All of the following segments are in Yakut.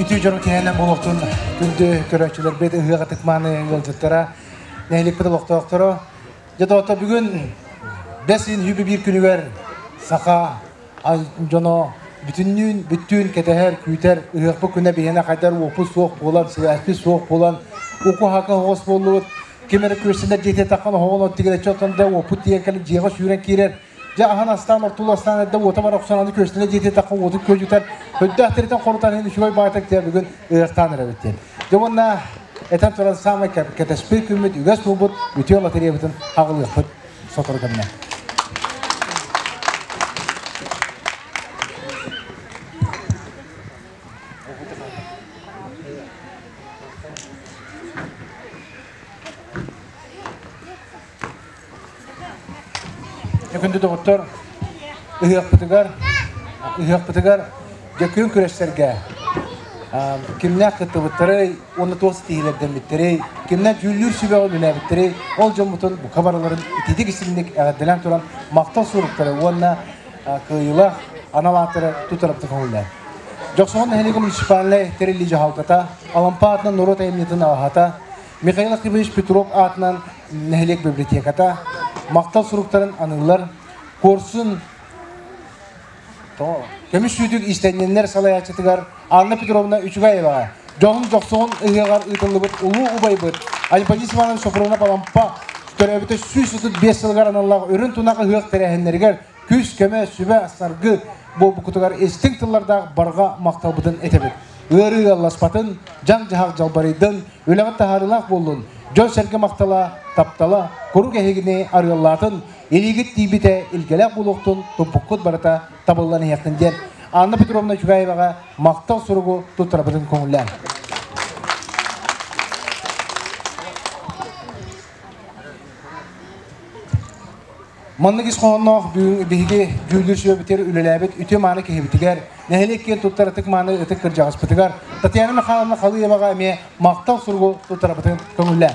Үтүө дьоро киһинэн буолуохтун күндү көрөөччүлэрбит, ыһыах ытык-мааны ыалдьыттара, нэһилиэкпит олохтоохторо. Дьэ, доҕоттор, бүгүн бэс ыйын сүүрбэ биир күнүгэр саха дьоно бүтүннүүн бүттүүн кэтэһэр, күүтэр ыһыахпыт күнэ биһиэнэ хайдар уоппут суох буолан, сибээспит суох буолан, уку-хака оҕус буоллубут. Ким эрэ күөстэнэр дьиэтэ таххан оһоҕун от тигирэччи оттон да уоппут тиийэн кэлэн дьиэҕэ сүүрэн киирэр. Дьэ аһан астаан ортулу астаан эрдэ уота бар охсон аны күөстэнэ дьиэтэ таххан уоту күөдьүтэр. Өйдөөх тиритэн хорутан иһин үчүгэй баҕатык диэн бүгүн ыһыахтаан эрэбит диэн. Дьэ уонна этэн туран саамай кэтэспит күммүт үгэс буолбут үтүө лотереябытын аҕылыахпыт сотору кэмнэ. Күндү доҕоттор, ыһыахпытыгар, ыһыахпытыгар дьэ күөн күрэстэргэ кимнээх кыттыбыттарый уонна туох ситиһиилэрдэммиттэрий, кимнээх дьүүллүүр сүбэҕэ үлэлээбиттэрий, ол дьоммутун бука барыларын итиитик истиҥник эҕэрдэлээн туран махтал суруктары уонна кыайыылаах анал ааттары туттарабытын көҥүллээн. Дьохсоҕон нэһилиэгэ муниципальнай тэриллии дьаһалтата, Алампа аатынан норуот айымньытын аҕаһата, Михаил Архипович Петров аатынан нэһилиэк библиотеката махтал суруктарын аныыллар. Куорсун көмүс сүүтүк иистэнньэннэр салайааччытыгар Анна Петровна Үчүгэеваҕа дьоһун дьохсоҕун ыһыаҕар ыытыллыбыт улуу убайбыт Альпанист Иванович Софронов Алампа төрөөбүтэ 135 сылыгар аналлаах үрүн тунах ыһыах тэрээһиннэригэр күүс-көмө, сүбэ-саргы буолбуккутугар истиҥ тыллардаах барҕа махталбытын этэбит. Ыарыы ыалласпатын, дьаҥ-дьаһах дьалбарыйдын, үлэҕит таһаарыылаах буоллун, дьон-сэргэ махтала, таптала, куруук эһигини арыаллаатын, илиигит тиийбитэ илгэлээх буолуохтун, туппуккут барыта табыллан иһиэхтин диэн Анна Петровна Чугаеваҕа махтал суругу туттарабытын көҥүллээн. Маннык ис хоһоонноох биһиги дьүүллүүр сүбэбитигэр үлэлээбит үтүө-мааны киһибитигэр, нэһилиэк киэн туттар ытык-мааны ытык кырдьаҕаспытыгар Татьяна Михайловна Халыеваҕа эмиэ махтал суругу туттарабытын көҥүллээн.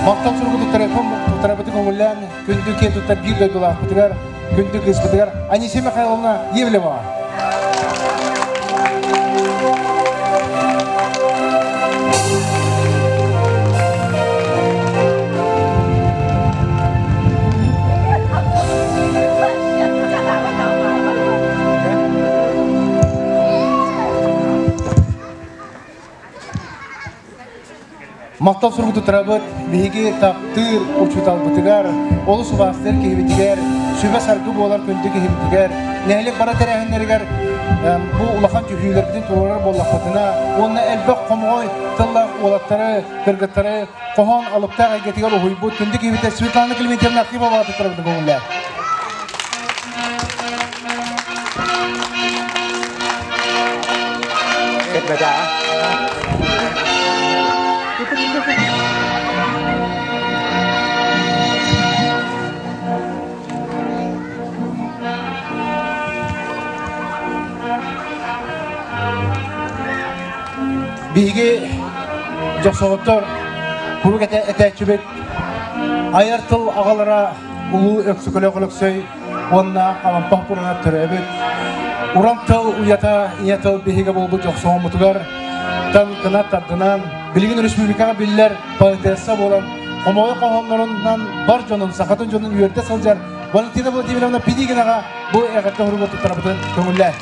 Махтал суругу туттарабытын көҥүллээн, күндү киэн туттар биир дойдулаахпытыгар, күндү кыыспытыгар Анисия Михайловна Евлеваҕа. Махтал суругу туттарабыт биһиги таптыыр учууталбытыгар, олус убаастыыр киһибитигэр, сүбэ-саргы буолар күндү киһибитигэр, нэһилиэк бара тэрээһиннэригэр бу улахан түһүүлэрбитин туруорар буоллахпытына уонна элбэх хомоҕой тыллаах уолаттары, кыргыттары хоһоон алыптаах эйгэтигэр уһуйбут күндү киһибитэ Светлана Клементьевна Архипова туттарабытын көҥүллээх. Биһиги дьохсоҕоттор куруук этээччибит айар тыл аҕалара Улуу Өксөкөлөөх Өлөксөй уонна Алампа Пурана төрөөбүт уран тыл уйата ийэ тыл биһигэ буолбут дьохсоҕоммутугар тан кынат тардынан билигин республикаҕа биллэр поэтесса буолан хомоҕой хоһооннорунан бар дьонун сахатын дьонун үөрдэ сылдьар Валентина Владимировна Пинигинаҕа бу эҕэрдэ суругу туттарабытын көҥүллээн.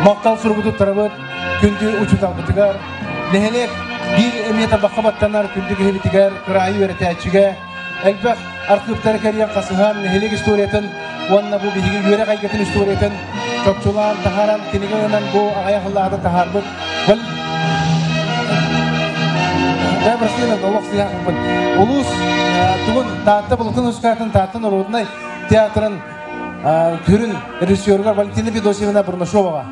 Махтал суругу туттарабыт күндү учууталбытыгар, нэһилиэк биир эмиэ табахха баттанар күндү киһибитигэр, кыраайы үөрэтээччигэ, элбэх архыыптары кэрийэн хасыһан, нэһилиэк историятын уонна бу биһиги үөрэх эйгэтин историятын чопчулаан таһааран кинигэ ылынан бу аҕыйах сыллааҕыта таһаарбыт Улуус тугун Таатта Былытын Ускатын Таатта норуодунай театрын сүрүн режиссерыгар Валентина Федосьевна Бурнашоваҕа.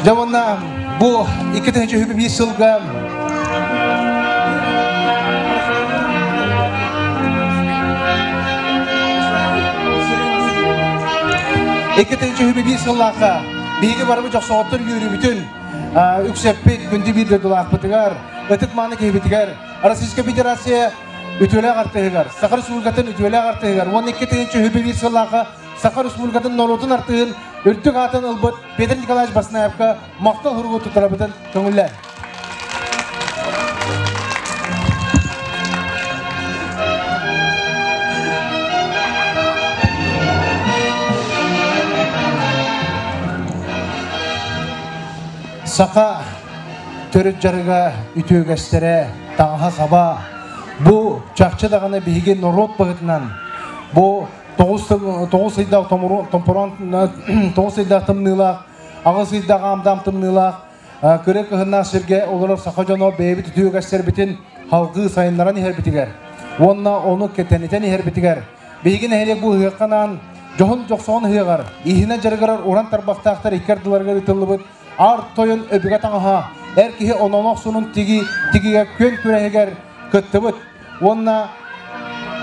Дьэ уонна бу 2021 сылга 2021 сыллаахха биһиги барыбыт дьохсоҕоттор үөрүүбүтүн. үксэппит күндү биир дойдулаахпытыгар, ытык-мааны киһибитигэр, Российскай Федерация үтүөлээх артыыһыгар, Саха Республикатын үтүөлээх артыыһыгар 12 001 сыллаахха Саха Республикатын норуотун артыыһын үрдүк аатын ылбыт Петр Николаевич Баснаевка махтал суругу туттарабытын көҥүллээн. Саха төрүт дьарыга үтүөгэстэрэ, таҥаһа-саба бу чахчы даҕаны биһиги норуот быһыытынан бу 9 ыйдаах томпорон 9 ыйдаах тымныылаах, 8 ыйдаах аамдаам тымныылаах кыры кыһыннаах сиргэ олорор саха дьоно бэйэбит үтүөгэстэрбитин халгыы сайыннаран иһэрбитигэр уонна ону кэтэнитэн иһэрбитигэр биһиги нэһилиэк бу ыһыахханаан дьоһун дьохсоҕон ыһыаҕар иһинэ дьарыгырар уран тарбахтаахтар икки ардыларыгар ыытыллыбыт аар тойон өбүгэ таҥаһа эр киһи онон охсунун тиги тигигэ күөн күрэһигэр кыттыбыт уонна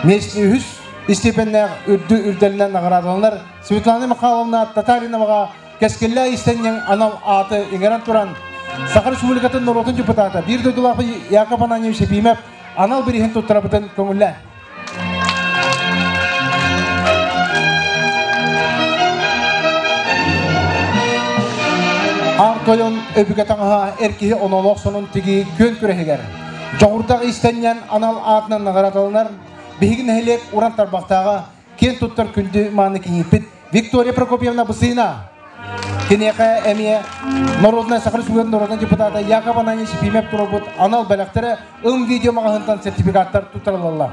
үһүс истиэпэннээх үрдү үрдэлинэн наҕараадаланар Светлана Михайловна Татариноваҕа кэскиллээх иистэнньэҥ анал ааты иҥэрэн туран Саха Республикатын норуотун депутата, биир дойдулаах Яков Ананьевич Ефимов анал бирииһин туттарабытын көҥүллээн. Аар тойон өбүгэ таҥаһа эр киһи онолоох сонун тигии күөн күрэһигэр дьоҕурдаах иистэнньэн анал аатынан наҕараадаланар биһиги нэһилиэк уран тарбахтааҕа киэн туттар күндү мааны кийииппит Виктория Прокопьевна Бысыина. Киниэхэ эмиэ Народнай Саха Республикатын народнай депутата Яков Ананьевич Ефимов туруорбут анал бэлэхтэрэ ым видео маҕаһыынтан сертификаттар туттарыллаллар.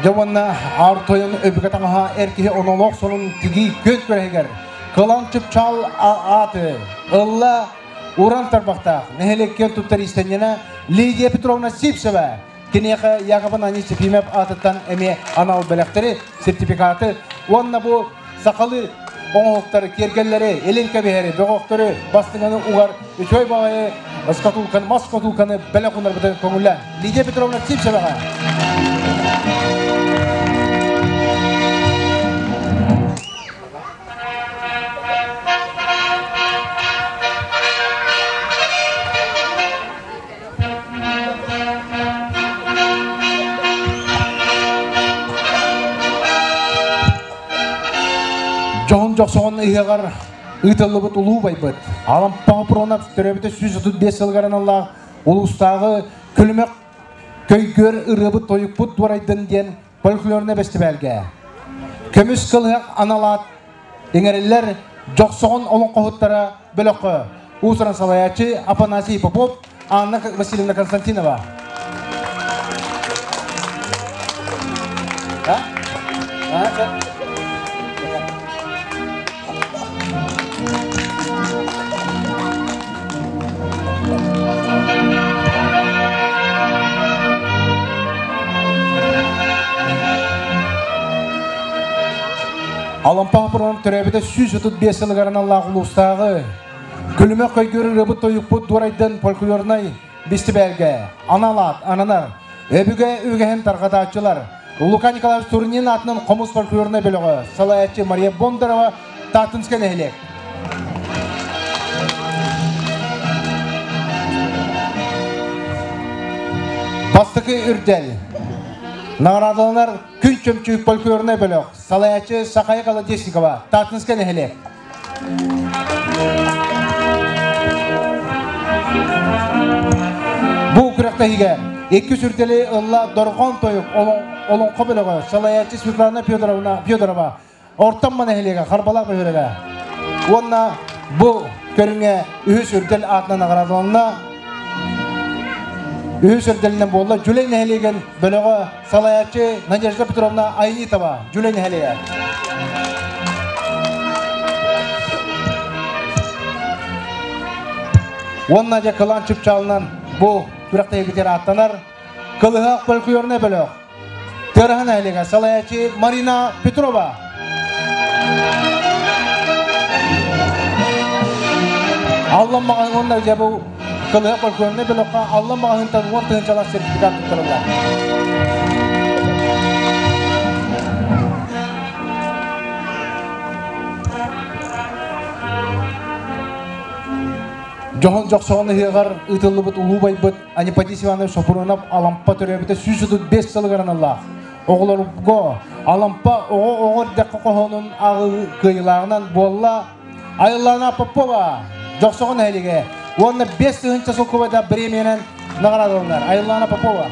Дьэ уонна аар тойон өбүгэ таҥаһа эр киһи онолоох сонун тигии күөн күрэһигэр кылан чыпчаал ааты ылла уран тарбахтаах нэһилиэккэ туттар иистэнньэнэ Лидия Петровна Сивцева киниэхэ Яков Ананьевич Ефимов аатыттан эмиэ анал бэлэхтэри, сертификаты уонна бу сахалыы оҥоһуктары, киэргэллэри, илин кэбиһэри, бөҕөхтөрү, бастыҥаны угар үчүгэй баҕайы шкатулканы, мас шкатулканы бэлэх уунарбытын көҥүллээн. Лидия Петровна Сивцеваҕа. Дьоһун дьохсоҕон ыһыаҕар ыытыллыбыт улуу байбыт Алампа Пронов төрөөбүтэ 135 сылыгар аналлаах улуустааҕы күлүмэх көйгөр ырыабыт тойукпут дуорайдын диэн фольклорнай бэстибээлгэ көмүс кылыһах аналаат иҥэриллэр Дьохсоҕон олоҥхоһуттара бөлөххө уус-уран салайааччы Афанасий Попов, Анна Васильевна Константинова. А? А, Алампа Хапырон төрөөбүтэ 135 сылыгар аналлаах улуустааҕы Күлүмэх көйгөр ырыабыт тойукпут дуорайдан фольклорнай бистибээлгэ анал аат ананар өбүгэ үгэһин тарҕатааччылар Лука Николаевич Турнин аатынан хомус фольклорнай бөлөҕө салайааччы Мария Бондарова Тааттынскай нэһилиэк. Бастакы үрдэл. Наҕараадаланар Күн чөмчүүк фольклорнай бөлөх салайааччы Сахая Колодезникова, Тааттынскай нэһилиэк. Бу күрэхтэһиигэ икки сүрдэли ылла Дорҕоон тойук олоҥхо бөлөҕө салайааччы Светлана Федоровна Федорова Ортоммо нэһилиэгэ Харбалаах бөһүөлэгэ уонна бу көрүҥэ үһүс үрдэл аатынан наҕараадаланна. Үһүс үрдэлинэн буолла Дьүлэй нэһилиэгин бөлөҕө салайааччы Надежда Петровна Айнитова, Дьүлэй нэһилиэгэ. Уонна дьэ кылаан чыпчаалынан бу күрэхтэһиибитигэр ааттанар Кылыһах фольклорнай бөлөх Тыараһа нэһилиэгэ салайааччы Марина Петрова. Аллан маҕаһыын уонна дьэ бу кылыһа полкуоннай бөлөххө Аллан маҕаһыынтан 10 тыһыынчалаах сертификат туттарыллар. Дьоһун дьохсоҕон ыһыаҕар ыытыллыбыт улуу байбыт Анипатис Иванович Сопрунов Алампа төрөөбүтэ 135 сылыгар аналлаах оҕолорго Алампа оҕо оҕо эрдэххэ хоһоонун ааҕыы кыайыылааҕынан буолла Айыллаана Попова Дьохсоҕон нэһилиэгэ уонна 5000 солкуобайдаах бириэмийэнэн наҕараадаланар Айыллаана Попова.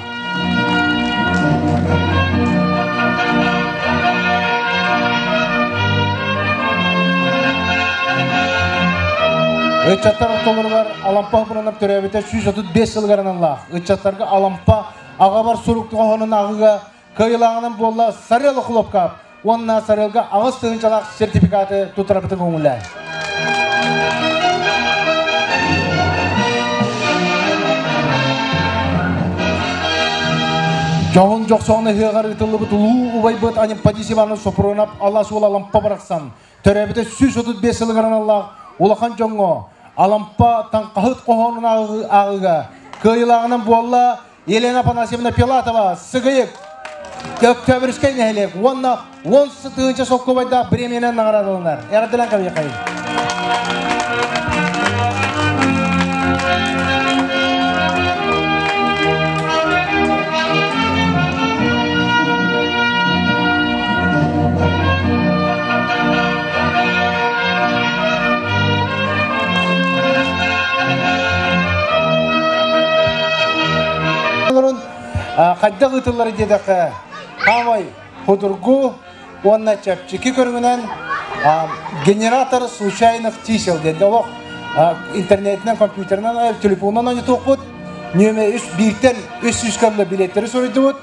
Ыччаттар ортолоругар Алампа Хопуранов төрөөбүтэ 135 сылыгар аналлаах. Ыччаттарга Алампа аҕабар сурук хоһоонун ааҕыыга кыайыылааҕынан буолла Сарыал Охлопков уонна Сарыалга 8 тыһыынчалаах сертификаты туттарабытын көҥүллээн. Дьоһун дьохсоҕун ыһыаҕар ыытыллыбыт улуу убайбыт Анемподист Иванович Сопрунов Алаас уола Алампа барахсан төрөөбүтэ 135 сылыгар аналлаах улахан дьоҥҥо Алампа таҥхаһыт хоһоонун ааҕыыга кыайыылааҕынан буолла Елена Афанасьевна Пилатова, Сыгыйык, Өктөөбүрүскэй нэһилиэк уонна 10 тыһыынча солкуобайдаах бириэмийэнэн наҕараадаланар. Эҕэрдэлээн кэбиһиэххэйиҥ. Хайдах ыытыллар диэтэххэ, хаамай худургу уонна чэпчэки көрүҥүнэн генератор случайных чисел диэн олох интернетинэн, компьютерынан, телефонунан ойнотуохпут. Нүөмэ үс бииртэн 300 кэллэ билеттэри суруйдубут.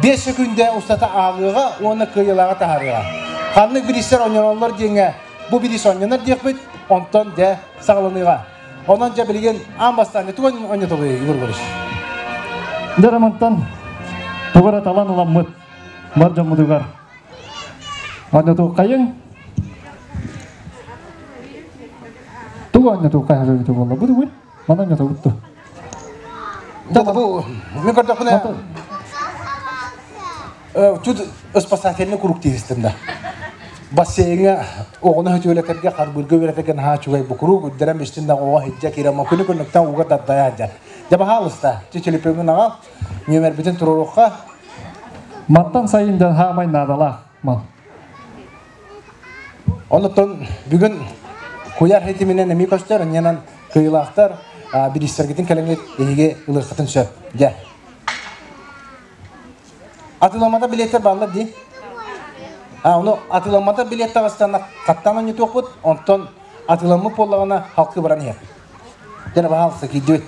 5 секунда устата ааҕыаҕа уонна кыайыылааҕы таһаарыаҕа. Ханнык бириистэр ойноноллор диэҥҥэ бу бириис ойнонор диэхпит, онтон дьэ саҕаланыаҕа. Онон дьэ билигин аан бастаан тугу ойнотолуй Егор Борисович? Дьэ мантан тугу эрэ талан ыламмыт бар дьоммутугар ойнотуоххайыҥ. Тугу ойнотуоххайын эбитэ буолла? Бу тугуй? Манан ойнотобут дуо? Да, бу мен көрдөхпүнэ тут спасательный круг тиһистим да. Бассейҥа оҕону хөтүөлэтэргэ, харбыырга үөрэтэргэ наһаа үчүгэй бу круг үрдэрэн бистин да оҕо хиджа киирэн күнү күннүктэн ууга дардайа дьа. Дьэ баһаалыста, телефоҥҥун аҕал, нүөмэрбитин туруоруохха. Мантан сайын дьон хаамай наадалаах мал. Оннуттан бүгүн куйаар ситиминэн эмиэ көстөр, анньанан кыайыылаахтар бириистэргитин кэлэҥҥит эһиги ылыаххытын сөп. Дьэ. Атыыламмата билиэттэр бааллар дии. А, ону атыыламмата билиэт таҕыстана хаттаан ойнотуохпут, онтон атыыламмыт буоллаҕына халкы баран иһэр. Дьэ, баһаалыста киирдибит.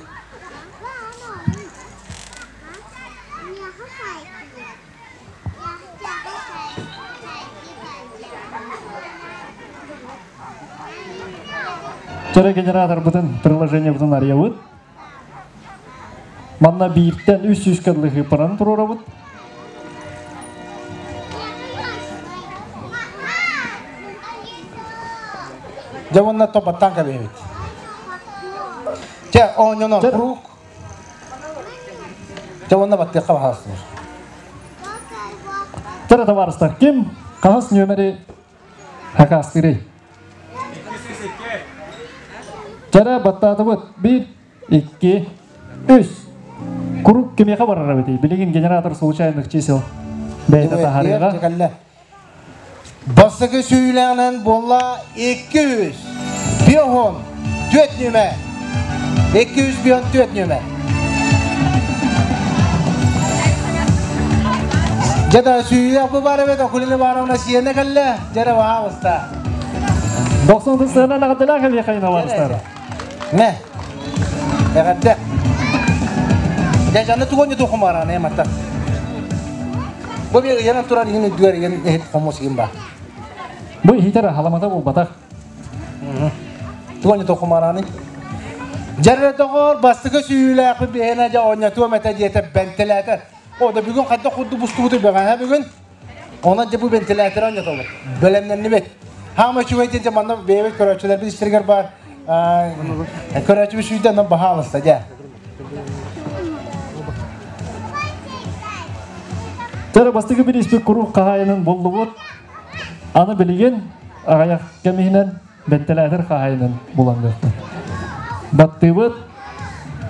Чөрө генераторбытын приложениебытын арыйабыт. Манна бииртэн 300 кыллыһы паран туруорабыт. Дьэ уонна топаттаан кэбиһэбит. Чэ, оонньонор круг. Дьэ уонна баттыахха баһаалыстылар. Чөрө табаарыстар, ким хаһыс нүөмэри хакастырый? Чөрө баттаатыбыт. Биир, икки, үс. Круг кимиэхэ барар эбитий? Билигин генератор случайных чисел бэйэтэ таһаарыаҕа. Кэллэ. Бастакы сүүлэҕинэн буолла 254 нүөмэр. 254 нүөмэр. Дьэ да сүүлэх бу бар эбит, Акулина Ивановна сиэнэ кэллэ. Дьэ баһаалыста. 90 сыана наҕадылаах эбиэхэ табаарыстар. Мэ. Эҕэрдэ. Дьэ жанны тугу ойнотуоххун баҕараҕын ээ маттан. Бу биир ыйанан турар иһин үрдүгэр иһин иһит хомус иһин баар. Бу иһитэр халамата буолбатах. Тугу ойнотуоххун баҕараҕыный? Дьэрре доҕор, бастакы сүүйүүлээхпит биһиэнэ дьэ оонньотуом этэ диэтэ бэнтэлээтэ. О, да бүгүн хайдах курдук бустубутуй бэҕэһээ бүгүн. Онон дьэ бу вентилятор оонньотобут. Бэлэмнэннибит. Хаама үчүгэй диэн дьэ манна бэйэбит көрөөччүлэрбит истэригэр баар. Көрөөчү сүйден баһаалыста дьэ. Тәрі бастығы бириспи курук хаһайынын буллубут. Аны билигин аҕыйах кэмиһинэн бэнтэлээтэр хаһайынын булан Баттыыбыт,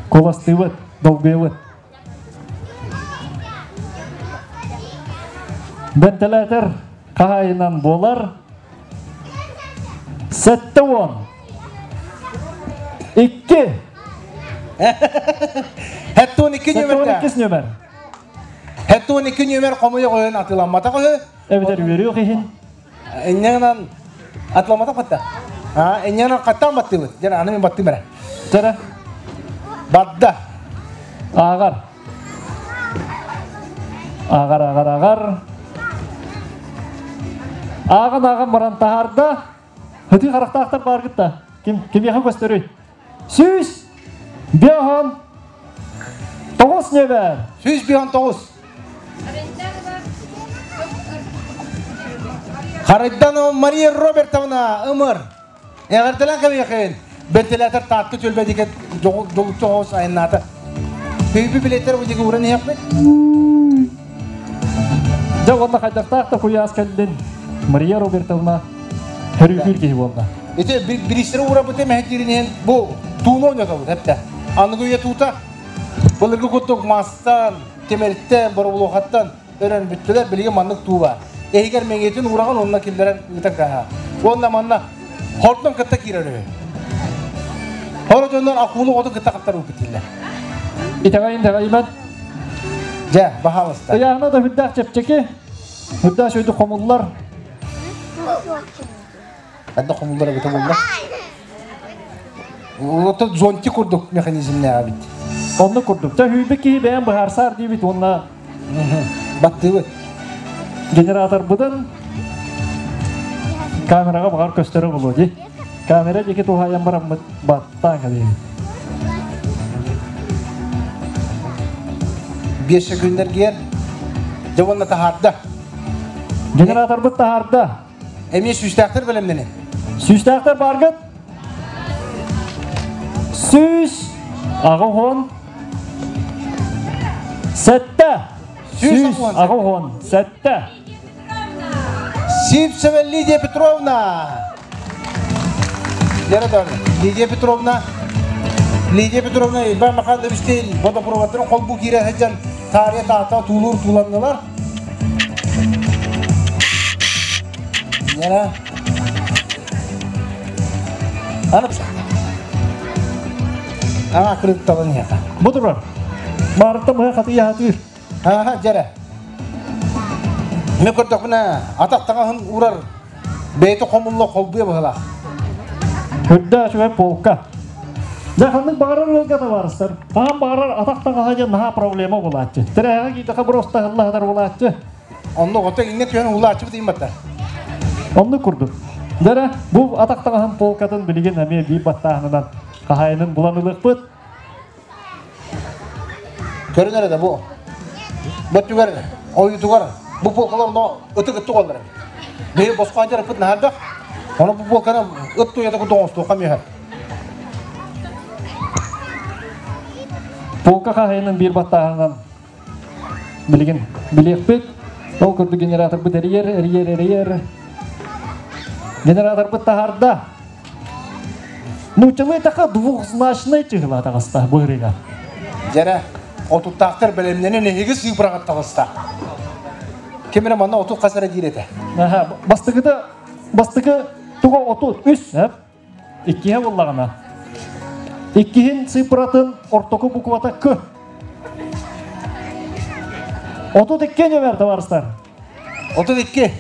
куластыыбыт, долгуйабыт. Бэнтэлээтэр хаһайынан буолар 72. 72 нөмер. 72 нөмер. 72 нөмер хомуйа қойын атыламмата қойы. Эбитер үөрүөх иһин. Инньэнэн атыламмата қатта. А, инньэнэн қаттан баттыбыт. Жана аны мен баттым бара. Тара. Бадда. Ағар. Ағар, ағар, ағар. Ағын ағын баран тахарда. Хыты қарақтақтар бар гытта. Ким ким яхы көстөрүй? 159 нөмер. 159. Харайданова Мария Робертовна ымыр. Эҕэрдэлэн кэбиэхин. Вентилятор таатты түлбэдике жолукту айыннаата. Көйбү билеттер бу диги уран иһэппит. Жа онна хайдахтаах та куйаас кэллин. Мария Робертовна хөрүүкүр киһи буолла. Ити биристери ура бу темэһэ бу тууну ойнотобут хепте. Аныгы үйэ туута. Былыргы куттук мастан, темериттен, боробулуохаттан өрөн бүттүлэр билиги маннык туу бар. Эһигер меңетин ураган онна киллерен ыытан каха. Онна манна хортон кытта киирер. Хоро дьоннор акуулу оту кытта каптар упитиллер. Итагайын тагайымат. Жа, баһалыста. Ыяғына да хүддәк чепчеки. Хүддәк шөйді қомуллар. Әдді қомуллар бите болла. Ото зонтик курдук механизмне абит. Онны курдук. Жа хүйбі киһи бэйэн быһаарсаар диибит уонна Баттыбы. Генератор бұдын камераға бағар көстөрі болу ди. Камера дики тухайан бараммыт баттаан кәдейбит. Беше күннер гер. Жабонна тахарда. Генератор бұт тахарда. Эми сүүстәхтер белемнени. Сүүстәхтер баргыт. Сүүс ағы 7. Сүүс ағы 7. Сипсева Лидия Петровна. Лера Давна. Лидия Петровна. Лидия Петровна Ибан Михайловичтен водопроводтарын кол бу кире хаджан тария тата тулур туланнылар. Лера. Аны Ана кырып талан яка. Бұдырар. Марытта мұға қаты яхатыр. Ха, жара. Мен көрдік мына атақтаған урар бейті қомулла қолбуя бұғыла. Хүдді ашуай полка. Жаханның бағарар өлгата барыстар. Тахан бағарар атақтаға хажа наха проблема болатчы. Тірәға кейтақа броста хыллахадар болатчы. Онны ота инне түйен ула ачып дейін батта. Онны курду. Дәрі бұл атақтағахан полкатын білген әме бей баттағынан қахайының бұланылық бұт. Көрінер еді бұл. Бөттүгер, ойутугар, бу полкалар но ытык ытты коллар. Бей босқа ажар пыт нахарда. Оны бу полканы ыт туяда ку доңосту камыха. Полка қахайының бір баттағынан білген білек бит. Ол көрді генератор бұт әрер, әрер, әрер. Генератор бұт тахарда. Нучалы така двухзначный чыгыла тағыста бұғырыға. Жара, отуттақтар білімнені нехиги сыйпырағат тағыста. Кемере манна отут қасара диреті. Аха, бастыгы бастыгы туга отут үс, хә? Иккиһе буллагана. Иккиһин цифратын ортоку буквата К. 32 нөмер товарыстар. 32.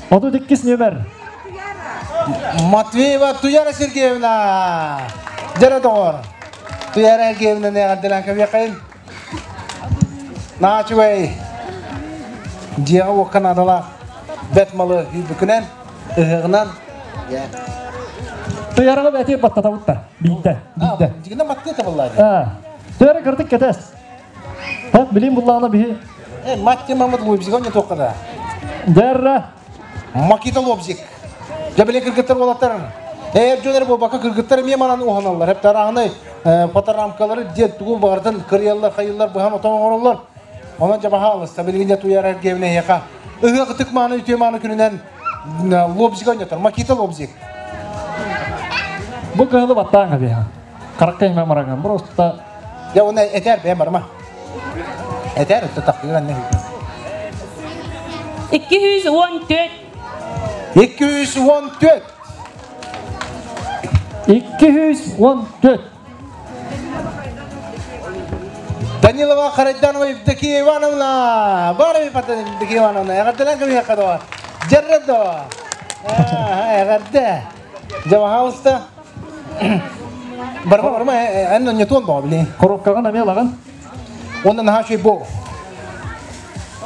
32 нөмер. Матвеева Туяра Сергеевна. Жара доғыр. Туяра Сергеевна не ғалдылан кәбе Наачуэй. Дияға оққан адала бәт малы үйбүкінен, ығығынан. Туяраға бәте баттата бұттар. Бейті, бейті. Дигенде матты табыллар. Туяра кырдык кетес. Ха, билим буллағына бихи. Матты мамыт лобзик, он не тоққада. Дәрі. Макита лобзик. Жабеле кыргыттар болаттар. Эр дьон эрэ буолбакка кыргыттар эмиэ манан уһаналлар. Хеп тарааһынай фоторамкалары диэн тугу баҕартан кырыйаллар, хайыллар, быһан отон оҥороллор. Онон дьэ баһаалыста билигин дьэ туйар эргиэбинэ эһиэхэ ыһыах ытык мааны үтүө мааны күнүнэн лобзик ойнотор. Макита лобзик. Бу кыһылы баттаан кэбиһэ. Харакка иһмэ мараган. Просто Дьэ уонна этээр бэйэм барыма. Этээр өттө тахтыгар анне. 214. 214. 214. Данилова Харайданова Евдокия Ивановна. Бары патын Евдокия Ивановна. Эҕэрдэлэн кэбиһиэххэ дуо? Дьэррэ дуо? Эҕэрдэ. Дьэ, пожалуйста. Барма, барма, эн ньутуон боо били. Коробкаҕын эмиэ ылаҕын. Уонна наһаа үчүгэй бу.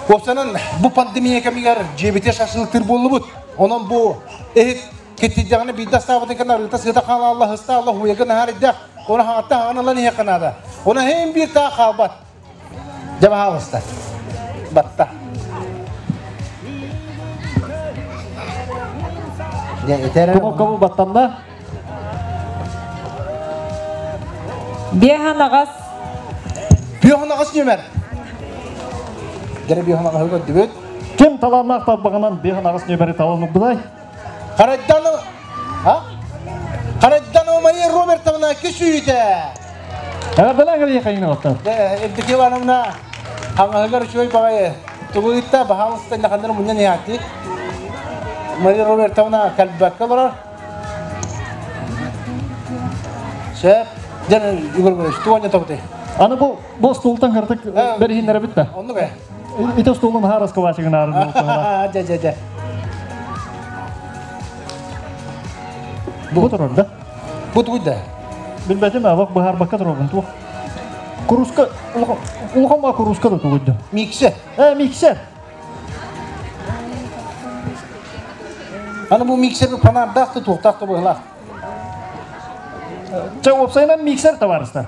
Уопсанан бу пандемия кэмигэр дьиэбитигэр шашлыктыыр буоллубут. Онон бу иһит киттийдэҕинэ биирдэ астаабытын кэннэ арыыта сыата хаалаалла, һыста алла, хуйага наһаар идэх. Оны хаҥатта хаҥан ылан иһиэххэ наада. Оны иһин биир таах хаалбат. Дьэ, баһаалыста. Батта. Дьэ, этэр. Кнопкабы баттанна. Биэһэн аҕас. Биэһэн аҕас нүөмэр. Дьэ, биэһэн аҕаһы көрдүбүт. Ким талааннаах тарбаҕынан биэһэн аҕас нүөмэри талан ылбытай? Харайданова, а? Харайданова Мария Робертовна кисүйүтэ. Эҕэрдэлээн кэлиэхэ иҥнэҕиттэн. Евдокия Ивановна хаҥаһыгар үчүгэй баҕайы тугу ыытта, баһаалыста иннаханнары мунньан иһааттык. Мария Робертовна кэлбэккэ олорор. Сөп. Дьэн Егор Егорович, тугу анньатабытый? Аны бу бу остуолтан кыратык бэриһиннэрэбит да. Оннук ээ. Ити остуолун аһаар аскалаачыгын Дьэ, дьэ, дьэ. Бу турар да? Бу тугуй да? Билбэтим, алох быһаарбакка турабын туох. Куруска, улахан ба куруска да тугуй да? Миксер. Миксер. Аны бу миксер фонардаах да туохтаах да быһылаах. Чэ, уопсайынан миксер табаарыстар.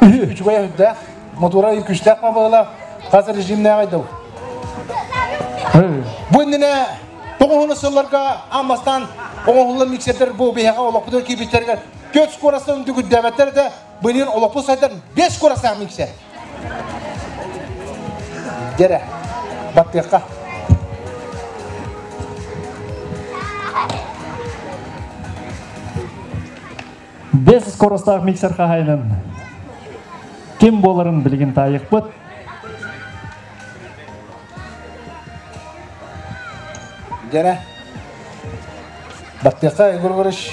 Үчүгэй өйдөөх, мотуора күүстээх бабыла хас режимнээҕий да Бу иннинэ тоҕуһуну сылларга аан оҥоһуллан миксердер бу биһиэхэ олохпутугар киирбиттэригэр 4 скоростан үрдүгүрдээбэттэр этэ, былырыын олохпут сайдан 5 скоростаах миксер. Дьэрэ, баттыахха. Бес скоростаах миксер хаһайынын ким буоларын билигин таайыахпыт. Дьэрэ, баттыахха, Егор Егорович.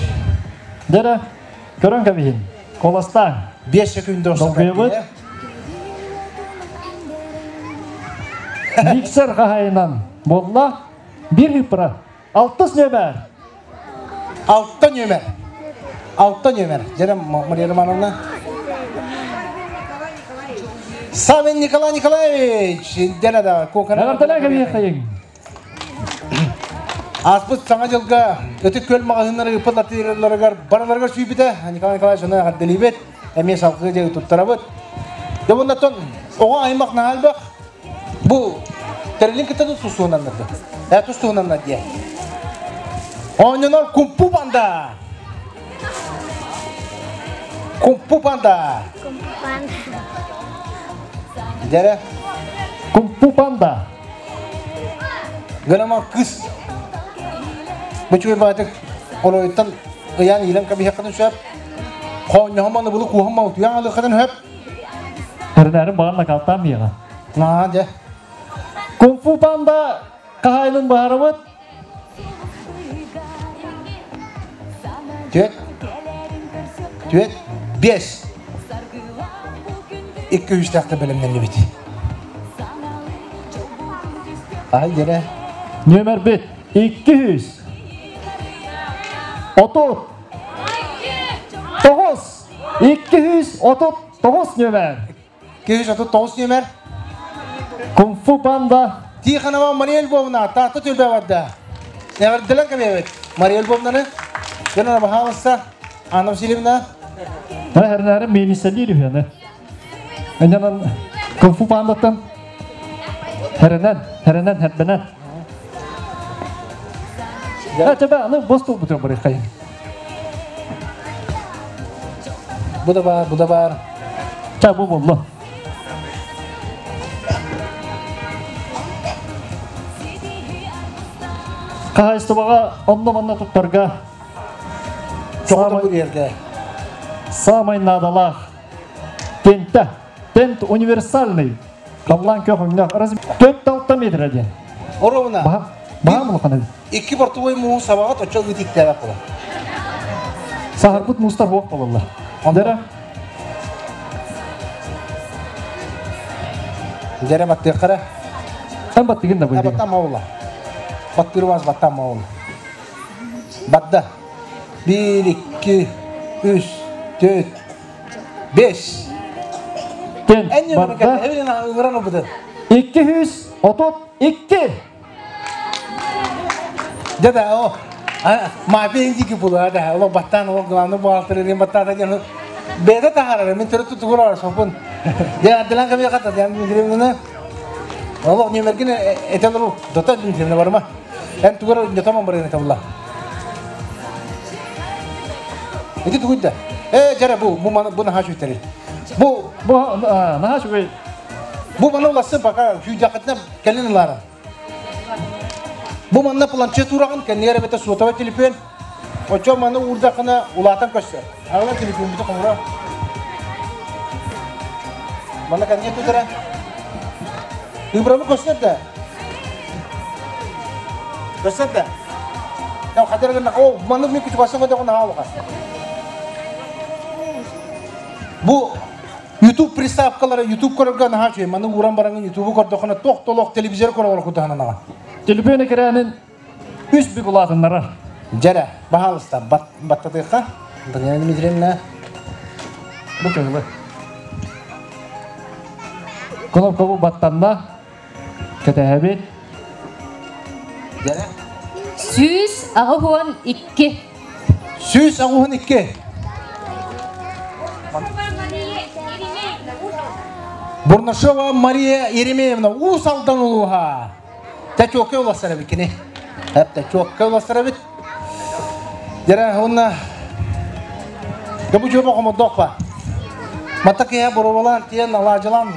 Дьэрэ, көрөн кэбиһин. Куоластааҥ. 5 секунда Долгуйабыт. Миксер хаһайынан буолла. Биир ыыппыра. Алтыс нөмер. Алта нөмер. Алта нөмер. Дьэрэ Мария Романовна. Савин Николай Николаевич. Дьэрэ да. Эҕэрдэлээн кэбиһиэххэйиҥ. Ааспыт Саҥа дьылга Ытык Күөл маҕаһыыннары ыыппыт атыыларыгар барыларыгар сүүйбүтэ. Николай Николаевич ону эҕэрдэлиибит. Эмиэ салгыы дьэ туттарабыт. Дьэ bundan оҕо аймах наһаа элбэх. Бу тэрилин кытта да тустуһунаннар да. Тустуһунаннар диye. Оонньонор кумпу панда. Кумпу панда. Кумпу панда. Дьэрэ. Кумпу панда. Гынама кыс. Бу үчүгэй баҕайытык оройуттан ыйаан иилэн кэбиһиэххитин сөп. Хоонньоһон былы кууһан утуйан алыаххытын сөп. Тэринээрин баҕар накалтаан миэҕэ. Наа дьэ. Кунг-фу панда хаһайынын быһаарабыт. Түөт. Түөт. Бес. Икки үстээхтэ бэлэмнэннибит. Ай дьэрэ. Нүөмэрбит 200. 30. 9. 239 нүөмэр. 239 нүөмэр. Кунг-фу панда. Тихонова Мария Львовна, Таатта түөлбэ барда. Эҕэрдэлэн кэбиэбит. Мария Львовнаны. Дьон баһаалыста. Анна Васильевна. Тэрнәрі миэнисэлиир үһүөнэ. Эннэнэн Кунг-фу пандаттан хэрэнэн, хэрэнэн, хэрбэнэн. Чаба, аны бос тулбутур барыхайын. Бу да бар, бу да бар. Ча, бу болло. Хаһайыстыбаҕа онно-манна туттарга самай наадалаах тентэ. Тент универсальный. Таллан көхөҥнөх. 4-6 метр диэн. Оровна. Баһаам улахан эбит. Икки бортовой мууһу сабаҕа точчо ытиктээбэт буолар. Саһарбыт муустар буох буолаллар. Дэрэ. Дэрэ баттыаххара. Эн баттыгын да бу. Баттам маула. Баттыр вас баттам маула. Батта. 1, 2, 3, 4, 5. Тен барда. 232. Да-да, о. Мафия индики була, да. Олох баттан, олох главный бухгалтер, баттата ден. Беда тахарар, мен төрөттү тугур сопун. Я адлан кабия ката, я мигремне. Олох нөмерген этелер дота динтемне барма. Эн тугур нетаман барыны табла. Ити тугуйда. Э, жара бу, бу мана бу наха шүйтери. Бу бу наха шүгэй. Бу мана уласы пока хүйдакытна келин лара. Бу манна планшет урагын кеннигер бете сотовый телефон. Очо маны урдакына улатан көстөр. Ала телефон бите коңура. Мана кенне тутара. Ыбрамы көстөр да. Көстөр да. Я хадыргына о маны мен күтүп басың да гына алга. Бу YouTube приставкалары YouTube көрөргө наха чуй. Маны уран бараңын YouTube көрдөхөнө тох-толох телевизор көрөр кутаһанага. Телефон экранын үс бүк улатыннарар. Жара, баһалыста баттатыха. Антонина Дмитриевна. Бу көңүлү. Кнопка бу баттанна. Кэтэһэбит. Жара. 182. 182. Бурнашова Мария Еремеевна Уус Алдан улууһа. Тәчуокка уластара бит кини. Хәп тәчуокка уластара бит. Дәрә онна Габу жөбө хомоддоқпа. Мата кеһэ боробалан тиен алаажылан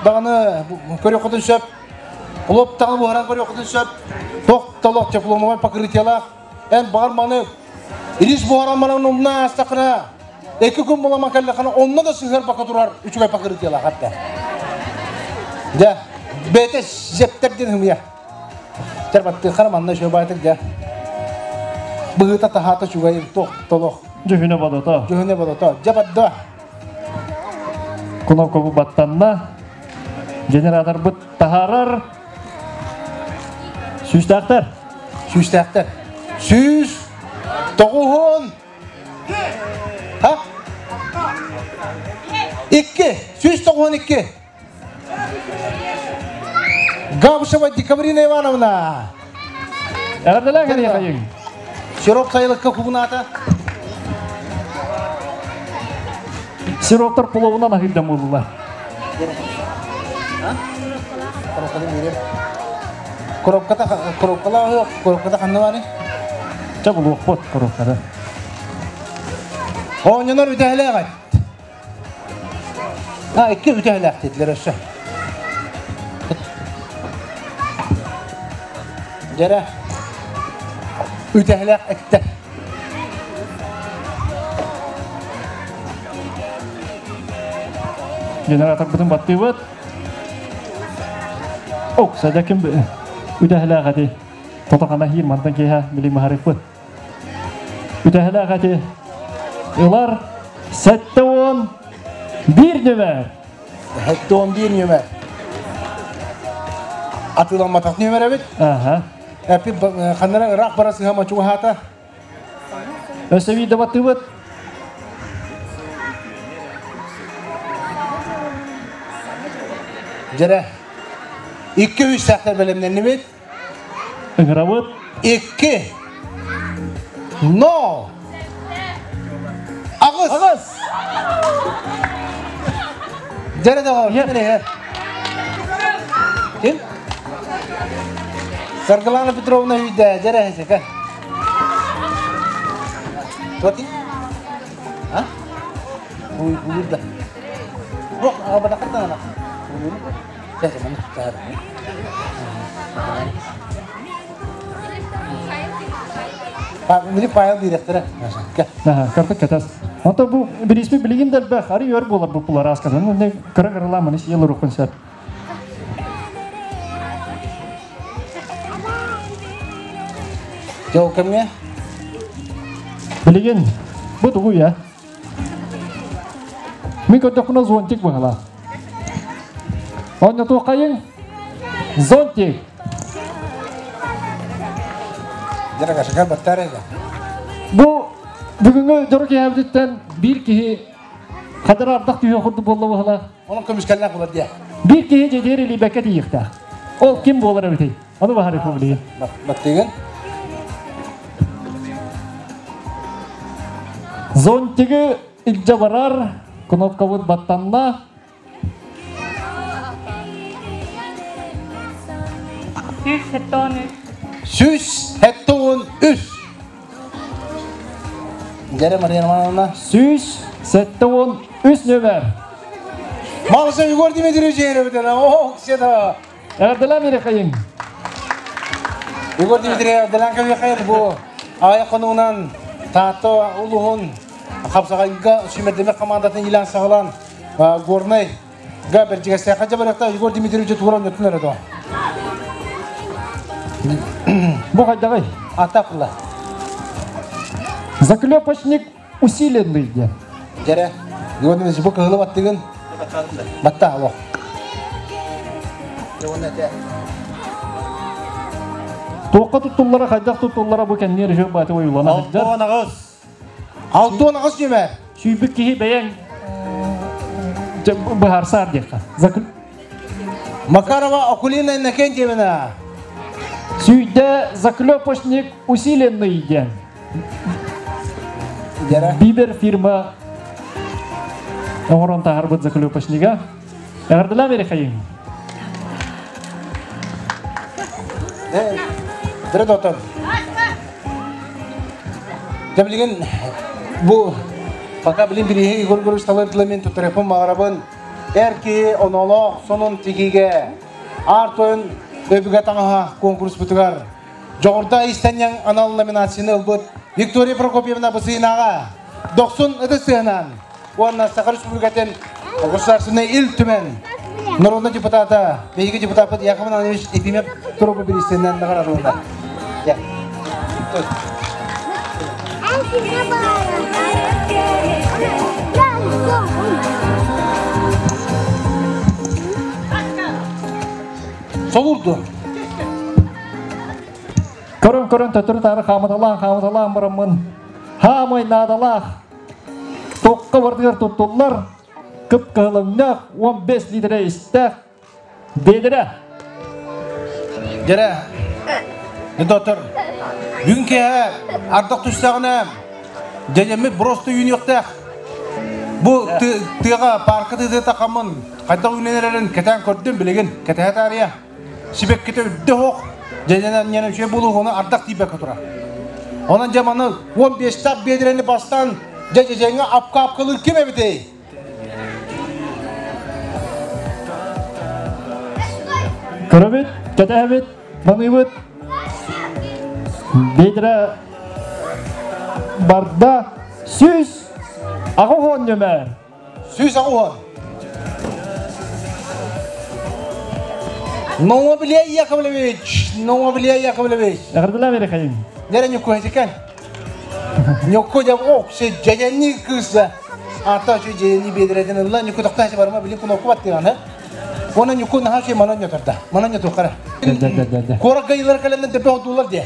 даҕаны көрүөххүтүн сөп. Улуп таҕаны буһаран көрүөххүтүн сөп. Тох толох тепломовой покрытиялаах. Эн баҕар маны Илис буһаран манан умна астақына Эки күн буламан кэллэххинэ онно да сыһыар бака турар үчүгэй покрытиелаах этэ. Дьэ, бэйэтэ зептер диэн хымыйа. Чэр баттыаххара манна үчүгэй баайтык дьэ. Быһыыта таһаата үчүгэй туох толох. Дьүһүнэ бодото. Дьүһүнэ бодото. Дьэ бадда. Кнопка бу баттанна. Генераторбыт таһаарар. Сүүстээхтэр. Сүүстээхтэр. 109. Ha? 2. 192. Габышева Декабрина Ивановна. Эҕэрдэлээн кэлиэхэйиҥ. Сироп сайылыкка кубунаата. Сироптар пловунан аһыырдан буоллулар. Коробката коробкалаах коробката ханна баары? Ча булуохпут коробкада. Оонньонор үтэһэлээх эт. А, икки үтэһэлээх диэтилэр өссө. Дьэрэ, үтэһэлээх эттэ. Генераторбытын баттыыбыт. Ок, садакым үтэһэлээх эти. Тотохана хиир мантан киэһэ били маһарыппыт. Үтэһэлээх эти ылар 71 нөмер. 71 нөмер. Атыламматах нөмер эбит. Аха. Эпи ханнара ыраах бара сыһама чугаһаата. Өссө биирдэ баттыыбыт. Дьэрэ. Икки үс саахтар бэлэмнэннибит. Ыҥырабыт. 2 Но! Аҕыс! Аҕыс! Дьэрэ доҕор, ким иһэр? Ким? Саргылана Петровна үйдэ, дьэрэ эһэсэкэ. Туоти? А? Уйурда. Бу абадакаттан ана. Чэ, маны таар. Били файл директора. Картык катас. Онто бу бириспи билигин дэлбэх ари өр болар бу пулар аскадан. Не кыра кырала маны сиел рухун сәп. Жол кемге? Билигин бу тугу я? Мин көрдөхпүнэ зонтик быһала. Онно туоххайын? Зонтик. Дьара кашакар баттар эгэ. Бу бүгүҥҥү дьоро киһибититтэн биир киһи хадыр ардах түһүө курдук буолла быһала. Onun көмүскэллээх буолар диэ. Биир киһи дьэдиэр илийбэккэ тиийиэхтээх. Ол ким буолар эбитий? Ону баһарыппын билигин. Баттыгын. Зонтигы илдьэ барар, кнопкабыт баттанна. 173. 173. Дьэрэ Мария Романовна. 173 нөмер. Мағыса Егор Дмитриевич еребітен. О, кіседі. Эҕэрдэлээн Мирэхэйиҥ. Егор Дмитриевич эҕэрдэлээн кэбиэхэр бу аҕай хонугунан Таатта улуһун Хапсаҕайга сүүмэрдэмэх командатын илаан саҕалаан Горнай га Бэрдьигэстээххэ дьабарыахта Егор Дмитриевич тууран өттүн эрэ доо. Бу хайдаҕый? Атакла. Заклепочник усиленный диэн. Дьэрэ, Егор Дмитриевич бу кыһылы баттыгын. Батта алох. Туохха туттуллара, хайдах туттуллара бу кэнниэр үһү бааты ойуулана сылдьар. 68. 68 нөмер. Сүүрбүт киһи бэйэҥ быһаарсаар диэххэ. Макарова Акулина Иннокентьевна. Сүйдэ заклепочник усиленный диэн. Бибер фирма оҥорон таһаарбыт заклепочнига. Эҕэрдэлээн Мирэхэйиҥ. Дөрө доктор. Дьэ билигин бу пока билин бирииһи Егор Егорович талыр мен туттарыппын баҕарабын. Эр киһи онолоох сонун тигигэ аар тойон өбүгэ таҥаһа конкурспутугар Дьоҕурда иистэнньэҥ анал номинацияны ылбыт Виктория Прокопьевна Бысыынаҕа дохсун ытыс сыһынан уонна Саха Республикатын Государственный Ил Түмэн народный депутата, биһиги депутаппыт Яков Иванович Ефимов туругу бириистэннэн наҕараадаланна. Солурду. Көрөн-көрөн төттөрү-таары хаамыталаан хаамыталаан бараммын хаамай наадалаах туохха барытыгар туттуллар кып-кыһылыҥнаах 15 литрэ истээх биэдэрэ. Дьэрэ, доктор, бүгүн киэһэ ардах түстэҕинэ дьэдьэммит просто үүнүөхтээх. Бу тыаҕа парка тыата хаммын хайдах үүнэн эрэрин кэтээн көрдүм билигин кэтэһэ таарыйа. Сибэккитэ үрдэ оһох, дьэдьэнэн ньэн үчүгэй буолуоҕуна ардах тиийбэккэ турар. Онон дьэ маны 15-таах биэдэрэни бастаан дьэ дьэдьэҥҥэ апка-апкалыыр ким эбитэй? Көрөбүт, кэтэһэбит, маныыбыт. Биэдэрэ барда 180 нөмер. 180. Новоблей Яковлевич, Новоблей Яковлевич. Эҕэрдэлээн Мирэхэйиҥ. Нэрэ ньукку хэсикэн. Ньукку дьэ ок се дьэдьэнни кыыса. Ата чүй дьэдьэнни биэдэрэтин ылла ньукку тохтаа барма билин кунокку баттыганы. Уона ньукку наһаа чүй манан ньотарда. Манан ньотуоххара. Куоракка йылар кэлэннэн төпө отуулар диэ.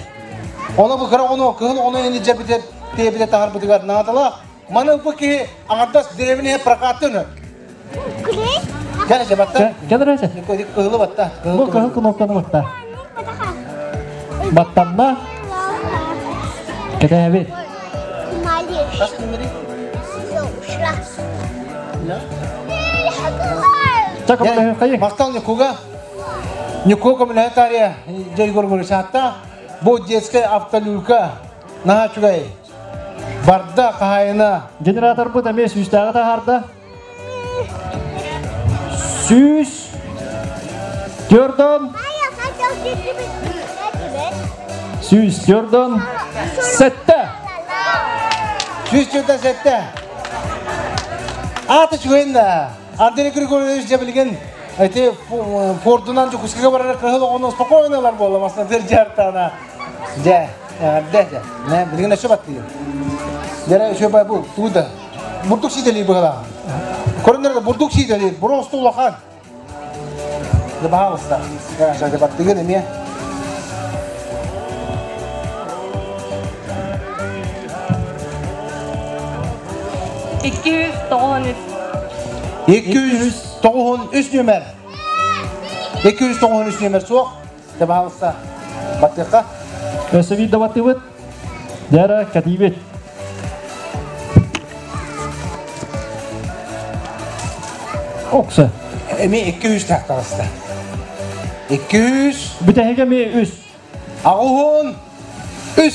Ону бу кыра ону кыһыл ону эни дьэбитэ тиэбитэ таһарбытыгар наадалаах. Маны бу киһи аҥардас деревине прокаттын. Кэлэ батта. Кэлэ Кыһылы батта. Бу кыһыл кнопканы батта. Баттанна. Кэтэһэбит. Махтал Ньукуга. Ньуку көмөлөһө таарыйа дьэ Егор Борисович бу детская автолюлька наһаа үчүгэй. Барда хаһаайына. Генераторбыт эмиэ сүүстээҕи таһаарда. 104. 147. 147. Аата үчүгэйин да. Андрей Григорьевич дьэ билигин эти Фордунан Дьокуускайга барар кыһыл оҕону спокойно ылар буолла масына тырдьартана. Дьэ, эҕэрдэ дьэ. Мэ билигин өссө баттыйым. Дьэрэ өссө бай бу тугу да бурдук сиидэлиир быһалаах. Көрүннэр бурдук сиидэлиир, просто улахан. Да баһаалыста. Дьэ баттыгын эмиэ. 293. 293 нүөмэр. 293 нүөмэр суох. Дьэ баһаалыста. Баттыахха. Өссө биир да баттыыбыт. Дьэ кэтиибит. Окса. Эмиэ 200 таҕыста. 200. Бүтэһигэ эмиэ 3. Аҕуһун 3.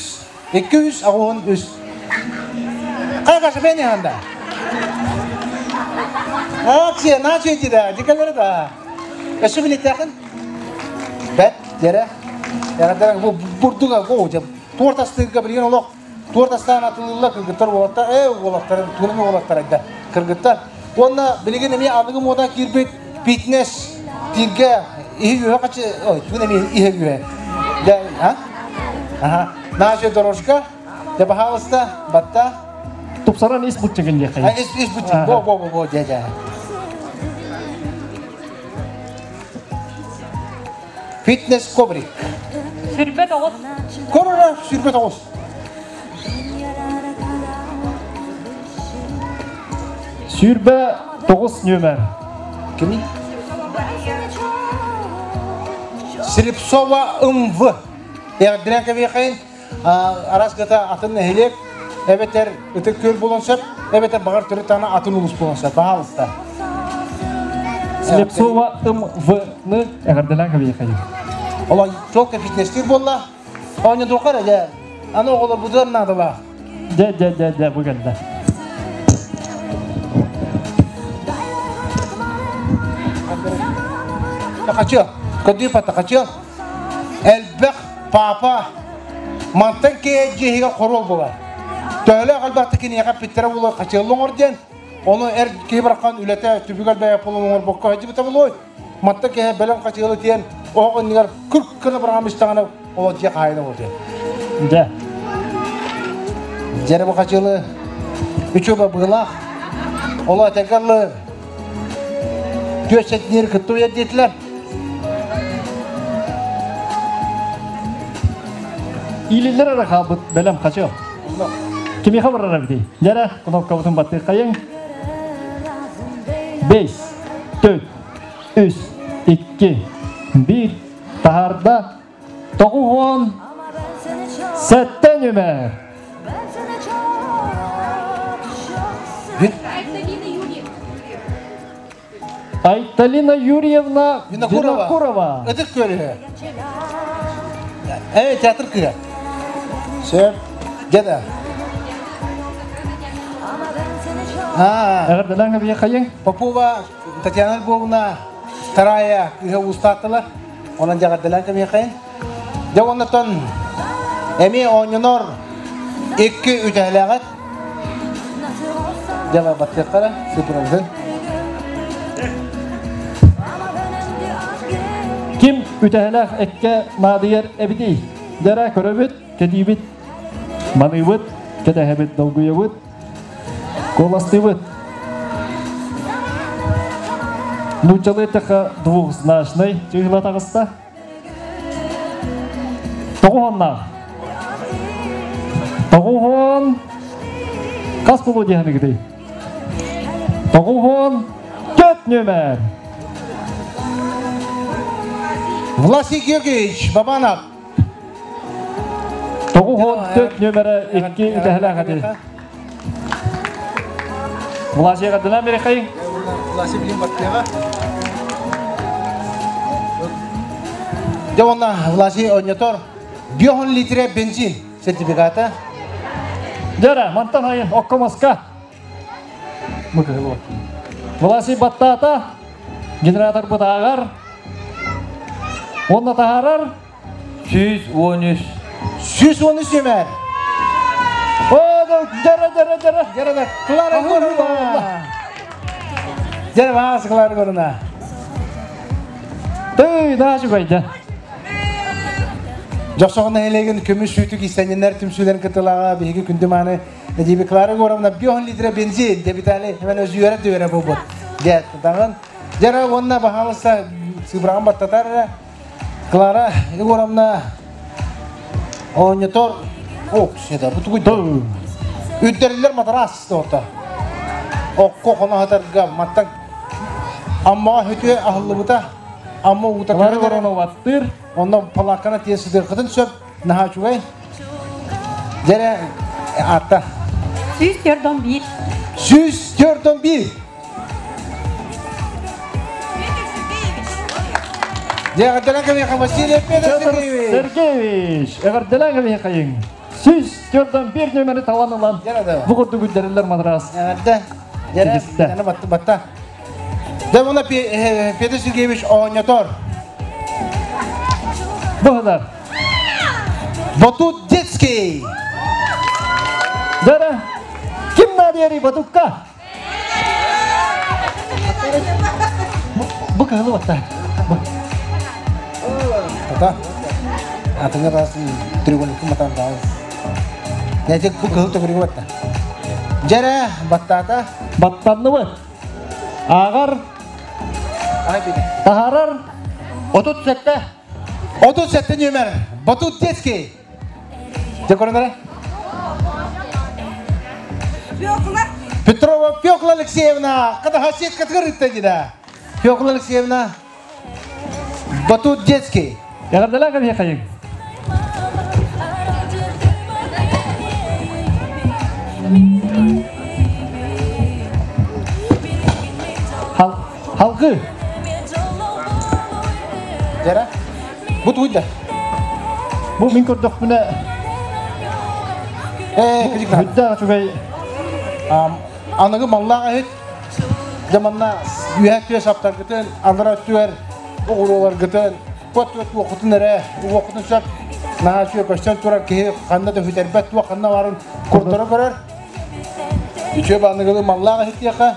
200 аҕуһун 3. Хайа бэни ханда? Акция, наче да, дикалары да. Өссө билеттэхин? Бэт, дьэрэ. Яҕадара бу бурдуга го жа туорт астыырга билигин олох туорт астаан атылылла кыргыттар уолаттар э уолаттар туурун уолаттар айда кыргыттар. Уонна билигин эмиэ аныгы мода киирбит фитнес тииргэ иһи үһэ качы ой тугун эмиэ иһи үһэ. Дьэ, а? Аха. Наша дорожка. Дьэ, баһаалыста, батта. Тупсаран ис бутчыгын диэххэ. Ис ис бутчык. Бо бо бо бо дьэ дьэ. Фитнес коврик. Сүрбэт оҕус. Корора сүрбэт оҕус. 29 нүөмэр. Кими? Слепцова МВ. Эҕэрдэлээн кэбиэхэйин араас гата атын нэһилиэк эбэтэр ытык күөл буолуон сөп, эбэтэр баҕар төрүт даҕаны атын улуус буолуон сөп. Баһаалыста. Слепцова МВ-ны эҕэрдэлээн кэбиэхэйин. Олай чуолка фитнестиир буолла. Оонньотуохха эрэ дьэ. Аны оҕолорбутугар наадалаах. Дьэ, дьэ, дьэ, дьэ, бу кэллэ. Хачыа, көдүү пата хачыа. Элбэх папа мантан кээ дьиэһигэр хоруол буолар. Төһөлөөх элбэхтик киниэхэ эппиттэрэ буолуой хачыалла оҥор диэн. Ону эр киһи барахан үлэтэ түбүгэр бэйэ полун оҥорбокко сылдьыбыта буолуой. Мантан киһи бэлэм хачыалы тиэн оһох иннигэр күрк гына быраҕан истэҕинэ ол дьиэ хаһаайына буолуо. Дьэ. Дьэрэ бу хачыалы үчүгэй быһыылаах. Ол этэргэ түөс сэтиниэр кытта уйар диэтилэр. Иилиллэр эрэ хаалбыт бэлэм хачыал. Кимиэхэ барар эбитий? Дьэрэ, кнопкабытын баттыаххайыҥ. 5, 4, 3, 2, 1, таһаарда 97 нүмер. Айталина Юрьевна Винокурова. Ытык көрүһэ. Э, театр кыа. Сөп. Дьэ А, Эҕэрдэлээн кэбиэххэйиҥ. Попова Татьяна Львовна вторая кыыһа уустааттылар. Онон дьаҕарделээн кэбиэххэйин. Дьэ оннотон эмиэ оонньонор икки үтэһэлээҕит. Дьэ баттыаххара сыпырабытын. Ким үтэһэлээх эккэ наадыйар эбитий? Дьэрэ көрөбүт, кэтиибит, маныыбыт, кэтэһэбит, долгуйабыт, куоластыыбыт. Нууччалыы эттэххэ двухзначный чыыһыла таҕыста. Тоҕуһоннаах. Тоҕуһон хас буолуо диэхэникитий? 94 нүөмэр. Власий Георгиевич Бабанов. 94 нүөмэрэ икки үтэһэлээх этий. Власий Гадына Мерехай. Власий билим баттыаҕа. Дьэ уонна Власий ойнотор 5 литре бензин сертификата. Дьэрэ, мантан айын окко-маска. Власий баттаата, генератор бытааҕар, уонна таһаарар. 113. 113 нүөмэр. О, дьэрэ, дьэрэ, дьэрэ. Дьэрэ, да, Клара Егоровна. Дьэрэ, баас Клара Егоровна. Тый, наһаа үчүгэй Дьохсоҕон нэһилиэгин көмүс сүүтүк иистэнньэннэр түмсүүлэрин кытылаҕа биһиги күндү мааны Эдиби Клара Егоровна 5 литра бензин дебитали hemen өзү үөрэ дүөрэ буолбут. Дьэ, тутаҕын. Дьэрэ уонна баһаалыста сыбраҕын баттатар эрэ. Клара Егоровна оонньотор ок сета бу тугуй Үддэриллэр матрас доҕотто. Окко хоно хатарга маттан Аммаҕа хөтүө аһыллыбыта. Амма уута Клара Егоровна баттыыр. Онно палааккана тиэ сытыаххытын сөп. Наһаа үчүгэй. Дьэрэ аатта. 141. 141. Дьэ, эҕэрдэлээн кэбиһиэхэ Василий Петр Сергеевич. Сергеевич, эҕэрдэлээн кэбиһиэхэйиҥ. 141 нөмэри талан ылан, бу курдук үрдэриллэр матрас. Эҕэрдэ. Дьэрэ, батта батта. Дьэ, уонна Петр Сергеевич оонньотор. Быһыдар. Батут детский. Дьэрэ, ким наадыйарый батукка? Бу кыһылы батта. Тата. Атыҥа таасын треугольникын батан таал. Нәтик бу кыһыл төгүрүгү батта. Дьэрэ, баттаата. Баттанныбыт. Ааҕар. Таһаарар. 37. 37 нүөмэр. Батут детский. Дьэ көрөн Петрова Фёкла Алексеевна, катаха сеткатыгар ытта дии Фёкла Алексеевна, Батут детский. Эҕэрдэлээх эбиэхэйиҥ. Халгы. Дьэрэ, бу тугуйда? Бу мин көрдөхпүнэ Ээ, кыдьык Үрдээх үчүгэй аныгы маллаах эһит дьэ манна үөһэ түө саптаргытын, аллара өттүгэр оҕуруоларгытын, куот туоххутун эрэ уоххутун сөп наһаа үчүгэй көстөн турар киһи ханна да сүтэрбэт туох ханна баарын курдары көрөр. Үчүгэй аныгылыы маллаах эһит диэххэ.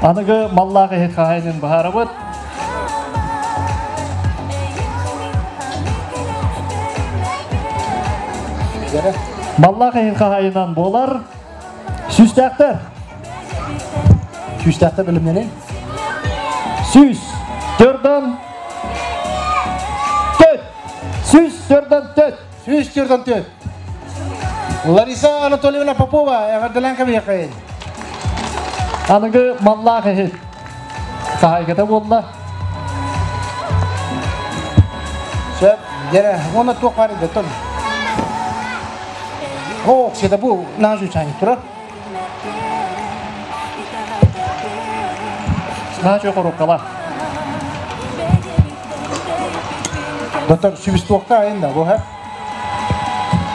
Аныгы маллаах иһит хаһайынын быһаарабыт. Маллаах иһит хаһайынан буолар. Сүүстээхтэр. Сүүстээхтэр бэлэмнэнин. Сүүс төрдөн төт. Сүүс төрдөн төт. 144. Лариса Анатольевна Попова, эҕэрдэлээн кэбиһиэххэйин. Аныгы маллаах иһит хаһайгата буолла. Сөп, дьэрэ, уонна туох баар идэтон. О, ксета бу наажу чааньык турар. Наажу хоруккала. Доктор сүбүстуохта айын да бу һэ.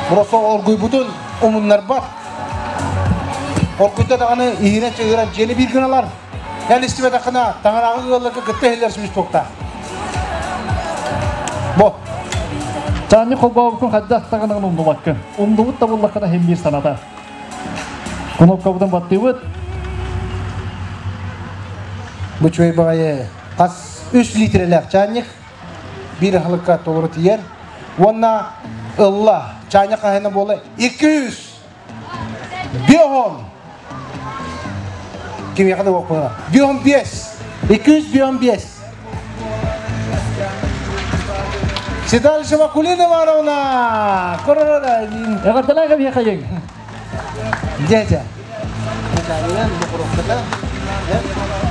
Просто оргуйбутун умуннарбат. Оргуйда даҕаны иһирэн чыгыран дьиэни биир гыналар. Эн истибэтэххинэ таҥарааҕы ыалларга кытта иһиллэр сүбүстуохта. Бу. Чаанньык холбообуккун хайдах даҕаны умнубаккын. Умнубут да буллаххына иһин биир саната. Кнопкабытын баттыыбыт. Бу үчүгэй баҕайы хас 3 литрэлээх чаанньык биир аһылыкка толору тиийэр. Уонна ылла чаанньык хаһыына буола 200 биоһон кимиэхэ да буолла биоһон 5 200 биоһон 5 Седалищева Кулина Ивановна! Коророра! Эҕэрдэлээх эбиэхэйиҥ! Дядя.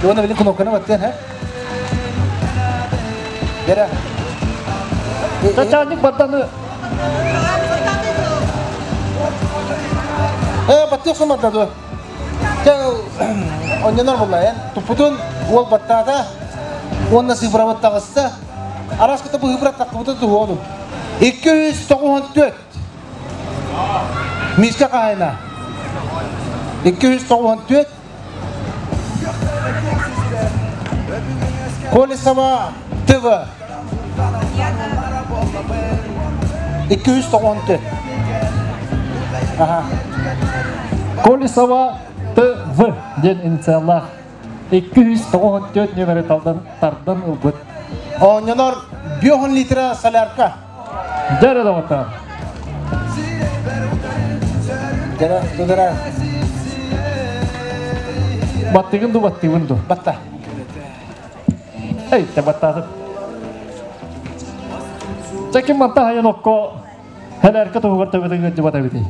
Уонна билин кнопканы баттыан, һэ? Дера. Чаанньык барданы Э, баттыах сымарда дуо? Чэ, онньонор буолла, эн туппутун уол баттаата, уонна цифрабыт таҕыста. Араас кытта быһыыбыра таххыбыта туһуону. 294. Миска хаһайына. 294. Колесова ТВ. 294. Аха. Колесова ТВ диэн инициаллаах 294 нүөмэри талдан тардан ылбыт. Оонньонор 5 литра солярка. Дьэ доҕоттоор. Дьэ, тудара. Баттыгын ду, баттыгын ду. Батта. Эй, те баттаатым. Чаким манта хайан окко хэлэрке туһугар төбөтүн ыддыбат эбитий.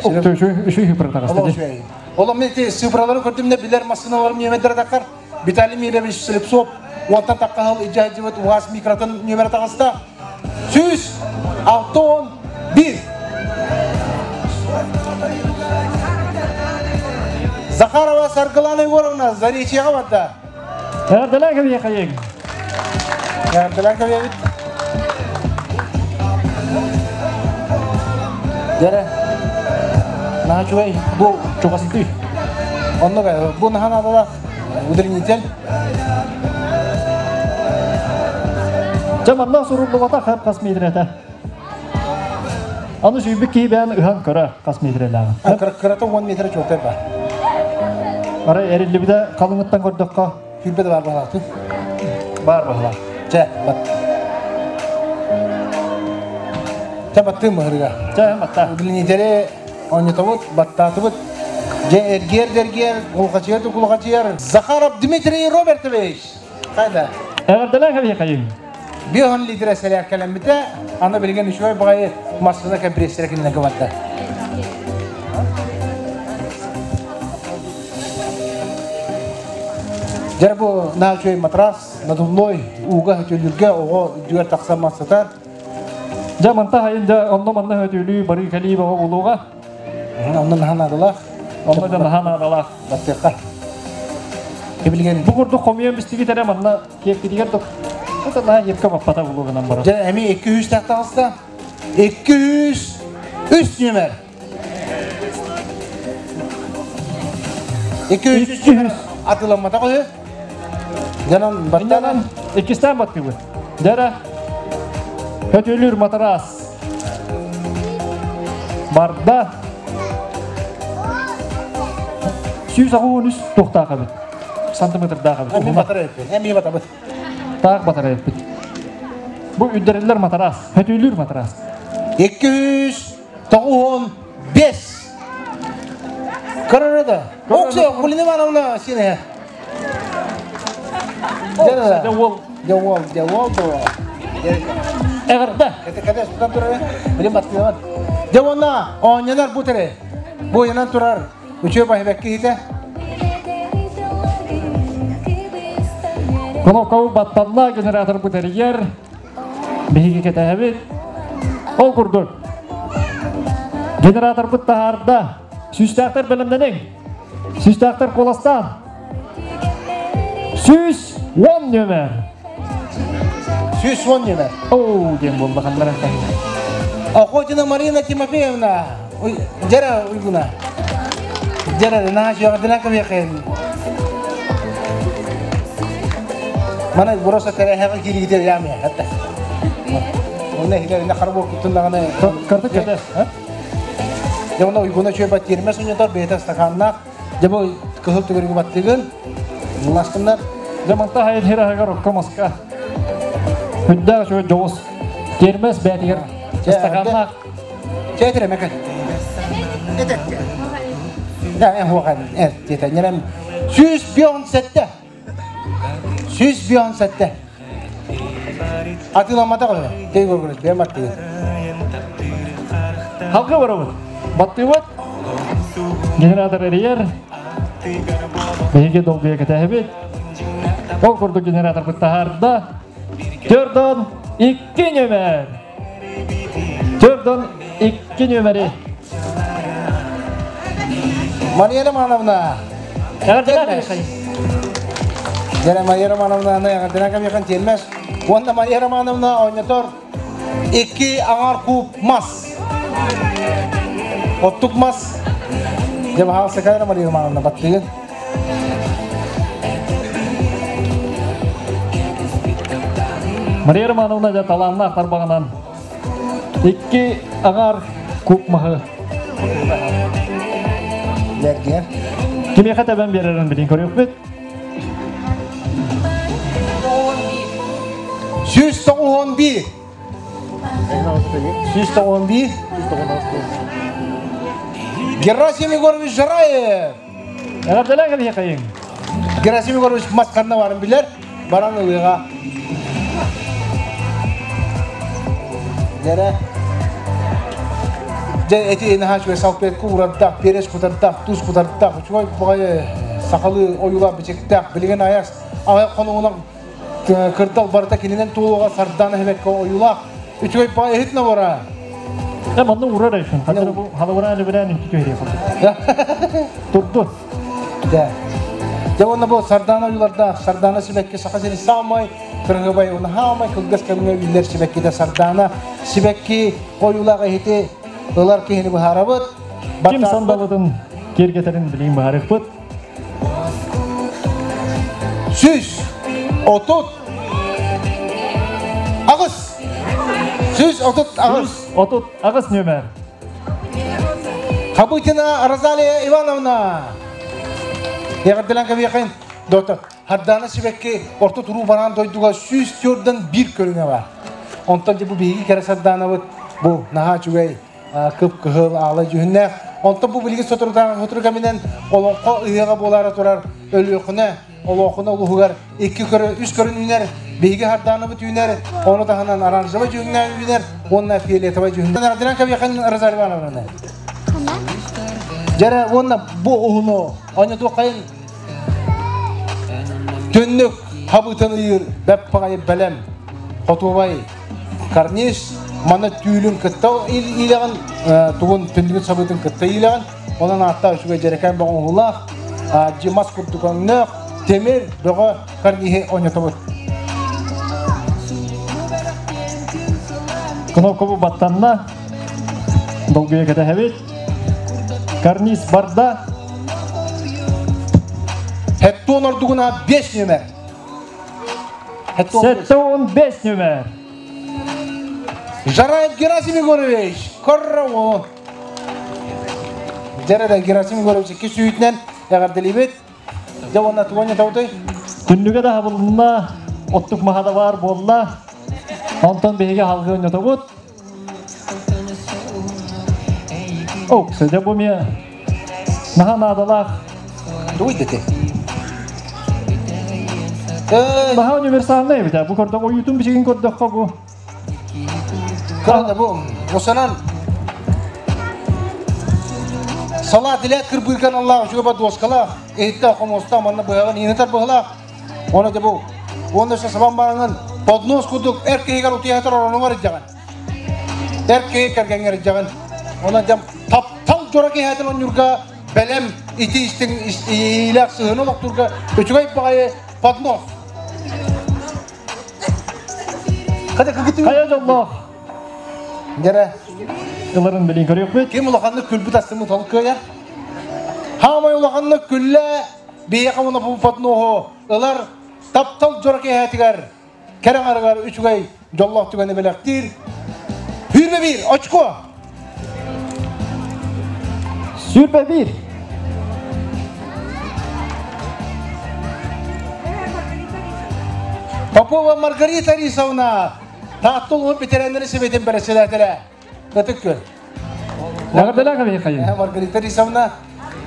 Үчүй хыпыртаҕаста. Олом мен цифралары көрдүм билер массыналарым нөмердер такар. Виталий Мирович Слепцов уонтан таққаһыл ижаһдьыбыт УАЗ микротын нөмер таҕыста. 161. Захарова Саргылана Егоровна Заречьяға барда. Эрделен кебие хайың. Эрделен кебие бит. Дере. Наха чугай бу чугасты. Онно бу наха надала удлинитель. Жаманна суруллубата хап қас метрете. Аны сүйбік кейбән ыхан көрі қас метреләғі. Кырата 10 метр чолтай бар. Ара эриллибиде қалыңыттан көрдөккө. Хүлбе бар балаты. Бар бала. Чэ, бат. Чэ, баттым мыһырга. Чэ, батта. Удлинители ойнотобут, баттаатыбыт. Же эргер дергер, кулхачыяр кулхачыяр. Захаров Дмитрий Робертович. Кайда? Эҕэрдэлээн кэбиһи хайын. 5 литр сэлэр кэлэммитэ, аны билген үчүгэй баҕайы массына компрессор кинилэргэ барда. Дьэ бу наа үчүгэй матрас, надувной, ууга хөтөлүргэ оҕо үрдүгэр тахсан массатар. Дьэ манта хайын дьэ онно манна хөтөлүү барыы кэлии баҕа булууга. Онно наһаа наадалаах. Онно да наһаа наадалаах. Баттыахха. Кибилген. Бу курдук хомуйан бистигит эрэ манна киэптитигэр док. Это наһаа епке баппата булугунан барар. Дьэ эми 200 тахтаҕыста. 203 нүөмэр. 203 нүөмэр атыламматах үһү. Дьанан баттанан. Иккистээн баттыбыт. Дьэрэ хөтөлүр матрас. Барда. 193 туохтаах эбит. Сантиметрдаах эбит. Эми батар эппит. Эми батабыт. Таах батар эппит. Бу үддэриллэр матрас. Хөтөлүр матрас. 295. Көрөрө да. Оксо, Кулина Ивановна сине. Дьэ уол. Дьэ уол, дьэ уол дуо. Эҕэрдэ. Кэте кэте сутан турар. Билим баттыган. Дьэ уонна оонньонор бу тере. Бу янан турар. Үчүө баһыбекки хите. Кнопкабы баттанна генератор бутэригэр. Биһиги кэтэһэбит. Ол курдук. Генераторбыт таһаарда. Сүүстээхтэр бэлэмнэниҥ. Сүүстээхтэр куоластаан. 110 нүөмэр. 110 нүөмэр. Оу диэн буолла ханнара. Охотина Марина Тимофеевна. Дьэрэ уйгуна. Дьэрэ наһаа сүөҕэрдинэн кэмиэхин. Мана буроса тэрэһэҕэ кииригитер яамия хатта. Онна хилеринэ харбо куттуннаҕына Кырдык кэтэс. Дьэ онно уйгуна чүө баттиэрмэ сунньутар бэйэтэ стаканнаах. Дьэ бу кыһыл түгэригу баттыгын. Муластыннар. Дьэ манта хайын хираһыгар окко маска. Күндээх үчүгэй дьоҕус тиэрмэс бээтигэр стаканнаах. Чэ мэкэ. Да, эн хуахан, эр, тиэтэ, нерем. 157. 157. Атыламматах öyle. Тей көргөрөс, бэм аттыгын. Халга барабыт. Баттыбыт. Генератор эрийэр. Биһиги долгуйа кэтэһэбит. Ол курдук генератор таһаарда. 42 нүөмэр. 42 нүөмэри. Мария Романовна. Дьэ Мария Романовна, аны эҕэрдэнэн кэмиэхэн тиэрмэс. Уонна Мария Романовна ойнотор. 2 аҥар куб мас. Оттук мас. Дьэ баһаалса кайра Мария Романовна баттыгын. Мария Романовна дьэ талааннаах тарбаҕынан 2 аҥар куб маһы Дэргиэр. Кимиэхэ тэбэн биэрэрин билин көрүөхпүт. 191. 191. Герасим Егорович Жараев. Эҕэрдэлээн кэбиһиэхэйиҥ. Герасим Егорович мас ханна барын билэр, баран ылыаҕа. Дьэрэ. Дьэ эти наһаа үчүгэй салфетка уурардаах, перец кутардаах, туус кутардаах, үчүгэй баҕайы сахалыы ойуулаах бичиктээх, билигин айас аҕай хонугунан кырдал барыта кининэн туолуоҕа сардаана эһэбэккэ ойуулаах үчүгэй баҕайы иһит набора. Э, манна урар эйфин. Хатыр бу халабыраан либерэн үтү түһэриэ курдук. Турду. Да. Дьэ уонна бу сардаана ойуулардаах, сардаана сибэкки Саха сирин саамай кырыһыбай уонна хаамай кылгас кэмҥэ үүнэр сибэккитэ сардаана сибэкки ойуулаах иһити ылар киһини быһаарабыт. Ким сандалытын киэргэтэрин билигин быһаарыахпыт. 138. 138. 38 нүөмэр. Хабытина Розалия Ивановна. Эҕэрдэлээн кэбиэхин, доктор. Хардаана сибэкки орто туруу бараан дойдуга 104-дэн 1 көрүҥэ бар. Онтон дьэ бу биһиги кэрэ сардаанабыт бу наһаа үчүгэй кып-кыһыл аала дьүһүннээх. Онтон бу билигин соторутааҕы сотору кэминэн олоҥхо ыһыаҕа буолаары турар Өлүөхүнэ Олоохуна улууһугар икки көрө, үс көрүн үүнэр, биһиги хардаанабыт үүнэр, ону таһынан оранжевай дьүһүннээх үүнэр уонна фиолетовай дьүһүннээх. Адыран кэбиэхэн Розалия Ивановна. Дьэрэ уонна бу уһуну онньотуоххайын түннүк хабыытын ыйыыр бэп баҕайы бэлэм хотуобай карниз манна түүлүн кытта иилэҕин тугун түннүгүн сабыытын кытта иилэҕин онон ааттаах үчүгэй дьэрэкээн боҕоҥуһуулаах дьимас курдук өҥнөөх тимир бөҕө карниһи оонньотобут. Кнопкабы баттанна. Долгуйа кэтэһэбит. Карниз барда. Хеттон ордугуна 5 нөмер. 75 нөмер. Жараев Герасим Егорович, Корраво. Дьэрэ Герасим Егорович икки сүүтүнэн эҕэрдэлиибит. Дьэ уонна тугу таутай? Түннүгэ да хабылынна, оттук маһа да баар буолла. Онтон биһиги халгы ойнотобут. О, дьэ бу эмиэ наһаа наадалаах. Тугуй дети? Наһаа универсальный эбит бу көрдөх ойуутун бичигин көрдөххө бу. Кыранда бу осанан салат илэ кырбыырган аллаах үчүгэй доскалаах иһитте хомуоста манна быһаҕын иинэтэр быһалаах Оны дьэ бу уонна өссө сабан бараҥын поднос курдук эр киһигэр утуйа оронугар илдьэҕин. Эр киһи кэргэҥҥэр илдьэҕин. Онон дьэ таптал дьоро киһээтин онньуурга бэлэм ити истиҥ иилээх сыһыаны олохтуурга үчүгэй баҕайы поднос. Хата кыгытыы. Хайа дьоллоох. Дьэрэ. Ыларын билин көрүөхпүт. Ким улаханнык күлбүт астыммыт ол кыайар. Хаамай улаханнык күллэ биһиэхэ уонна бу подноһу ылар таптал дьоро киэһэтигэр кэрэ аҥарыгар үчүгэй дьоллоох түгэни бэлэхтиир 21 очко 21 Попова Маргарита Рисовна Таатта улууһун ветераннарын сэбиэтин бэрэссэдээтэлэ Ытык Күөл. Эҕэрдэлээх Михаил. Маргарита Рисовна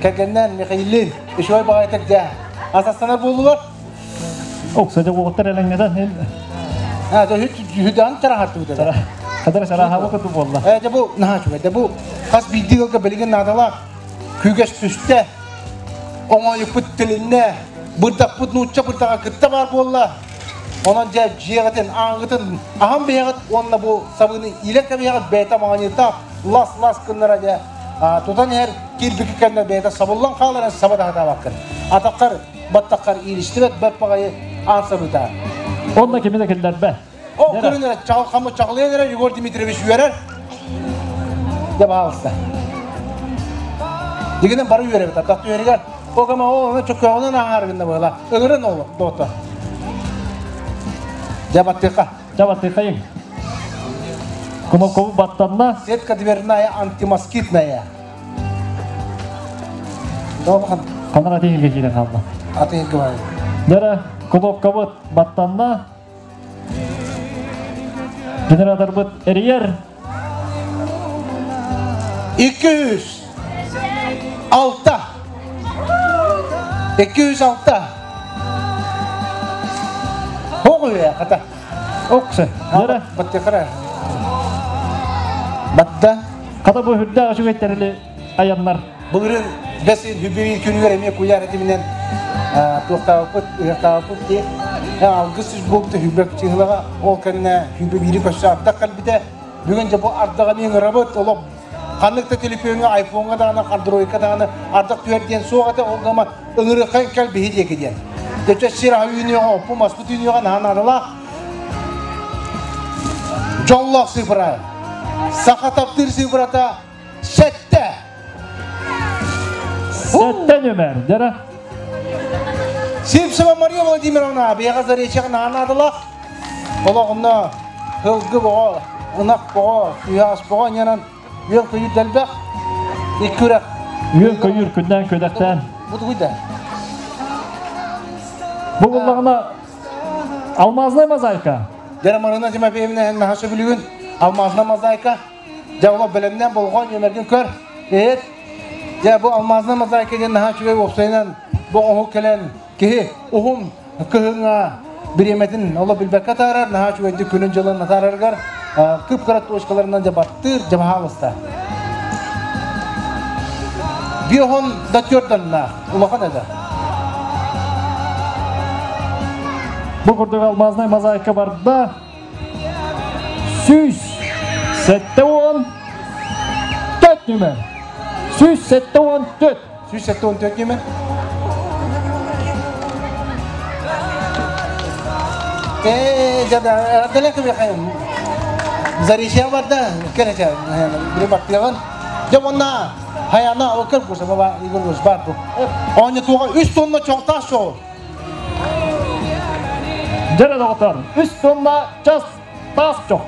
кэргэннээн Михаиллин үчүгэй баҕайытык дьэ асастанар буоллулар. Оксада уоттар элэҥнэтэн А, дьэ үһү тараһартыбыт этэ. Хадара сараһаба кыту буолла. Э, дьэ бу наһаа үчүгэй. Дьэ бу хас биирдии ыалга билигин наадалаах күүгэс түстэ. Оҥоойукпут тилиннэ. Бырдахпыт нуучча бырдаҕа кытта баар буолла. Онон дьэ дьиэҕитин, ааҥҥытын аһан биһэҕит уонна бу сабыыны иилэн кэбиһэҕит бэйэтэ маҕаньыытаах лас-лас гыннара дьэ тутан иһэр киирбикки кэннэ бэйэтэ сабыллан хаалар саба да сатаабаккын. Атаххар, баттаххар иилистибэт бэт баҕайы аан сабыыта. Онно кими да киллэрбэ. О, көрүн эрэ, чаҕыл чаҕылыйан эрэ Егор Дмитриевич үөрэр. Дьэ, баалыста. Дигинен бары үөрэбит, аттах түһэригэр. О, кама, о, оны чөккөҕүнэн ааһар гынна буола. Ыҥырын ол, доҕоттор. Дьэ, баттыха. Дьэ, баттыхайын. Кнопкабыт баттанна. Сетка дверная антимоскитная. Ханар атыйырга киирэн хаалла. Атыйырга бар. Дьэ, кнопкабыт баттанна. Генераторбыт эрийэр. 206. 206. Оҕуя хата. Оксы. Дьэ, Баттыхара. Батта. Хата бу үрдээх үчүгэйтэрили айаннар. Былырын бэс хүббү күнүгэр эмиэ куйаар этиминэн туохтаабыппыт, ыһыахтаабыппыт дии. Алгыс үс буолбута хүббэк чыһылаҕа, ол кэннэ хүббү биири көрсө ардах кэлбитэ. Бүгүн дьэ бу ардаҕа эмиэ ыҥырабыт, олох ханнык да телефоҥҥа, айфоҥҥа даҕаны, андроидка даҕаны ардах түһэр диэн суох этэ, ол гама ыҥырыаххайын кэл биһи диэки диэн. Дьэ сир аһа үүнүөҕэ, оппу маспыт үүнүөҕэ наһаа наадалаах. Дьоллоох цифра. Саха таптыыр цифрата 7. 7 нөмер. Дьэ, Сивцева Мария Владимировна, биһиэхэ Заречьеҕа наһаа наадалаах. Олох онно сылгы боҕо, ынах боҕо, күйээс боҕо ньанан үөн көйүүр дэлбэх, икки үрэх. Үөн көйүүр күннээн көдөхтээн. Бу тугуйда? Бу буллаҕына алмазная мозаика. Дьэ, Марина Тимофеевна эн наһаа сөбүлүүгүн. Алмазная мозаика. Дьэ, олох бэлэмнээн болҕой нүөмэргин көр. Иһит. Дьэ, бу алмазная мозаика диэн наһаа үчүгэй уопсайынан бу оҥоһук кэлэн киһи уһун кыһыҥҥа бириэмэтин олох билбэккэ атаарар, наһаа үчүгэйдик күнүн-дьылын атаарарыгар кып-кыра точкаларынан дьэ баттыыр, дьэ баһаалыста. Биохон да төрдөнна, улахан эдэ. Бу курдук алмазная мозаика барда. 174 нөмер. 174. 174 нөмер. Ээ, жада, далеко бихайым. Заречья барда, кәрәчә, бiri баттыган. Дьэ, онна хайана ол көр курса баба Игорь Гус бар бу. Оня туга 3 тонна чоҕтаас чоҕу. Дьэ, доҕоттор, 3 тонна час таас чох.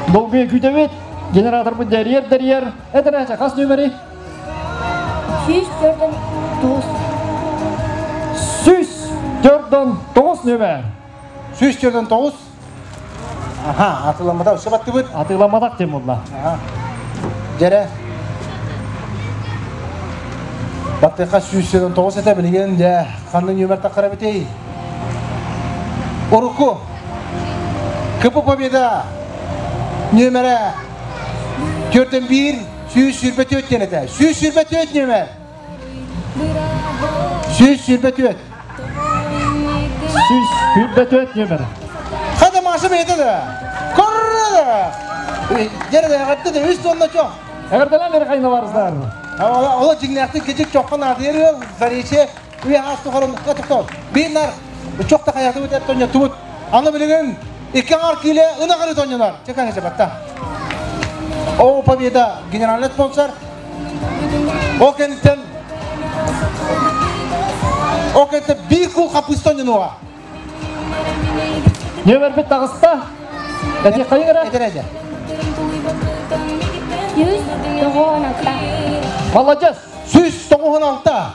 Долгуя күүтэбит. Генераторбыт дәрийэр дәрийэр. Этэрээчэ хас нөмери? 149. 149 нөмер. 149. Аха, атыламмата өссө баттыбыт. Атыламматах тем булла. Аха. Дьэрэ. Баттыха 149 этэ билигин дьэ ханна нөмер таххара битей. Урукку КП Победа нөмерэ 4-1 124 диэн этэ. 124 нөмер. 124. 124 нөмер. Хада Маша бэйэтэ да. Корра да. Дьэрэ да ҕатты да 3 тонна чох. Эгерделен бери кайна барыздар. Ола жиңнәхтин кечик чохха наадыйыр Заречье уя ас тухарын тоқтоо. Бинар чох та хаяты бут тоня тубут. Аны билеген икки аңар киле ынагары тонянар. Чекан батта. О Победа генеральный спонсор. О кенттен О кенттен бир кул капыс тонянуа. Нөмер бит тағыста. Әте қайыңыра? Этереже. 196. Молодец. 196.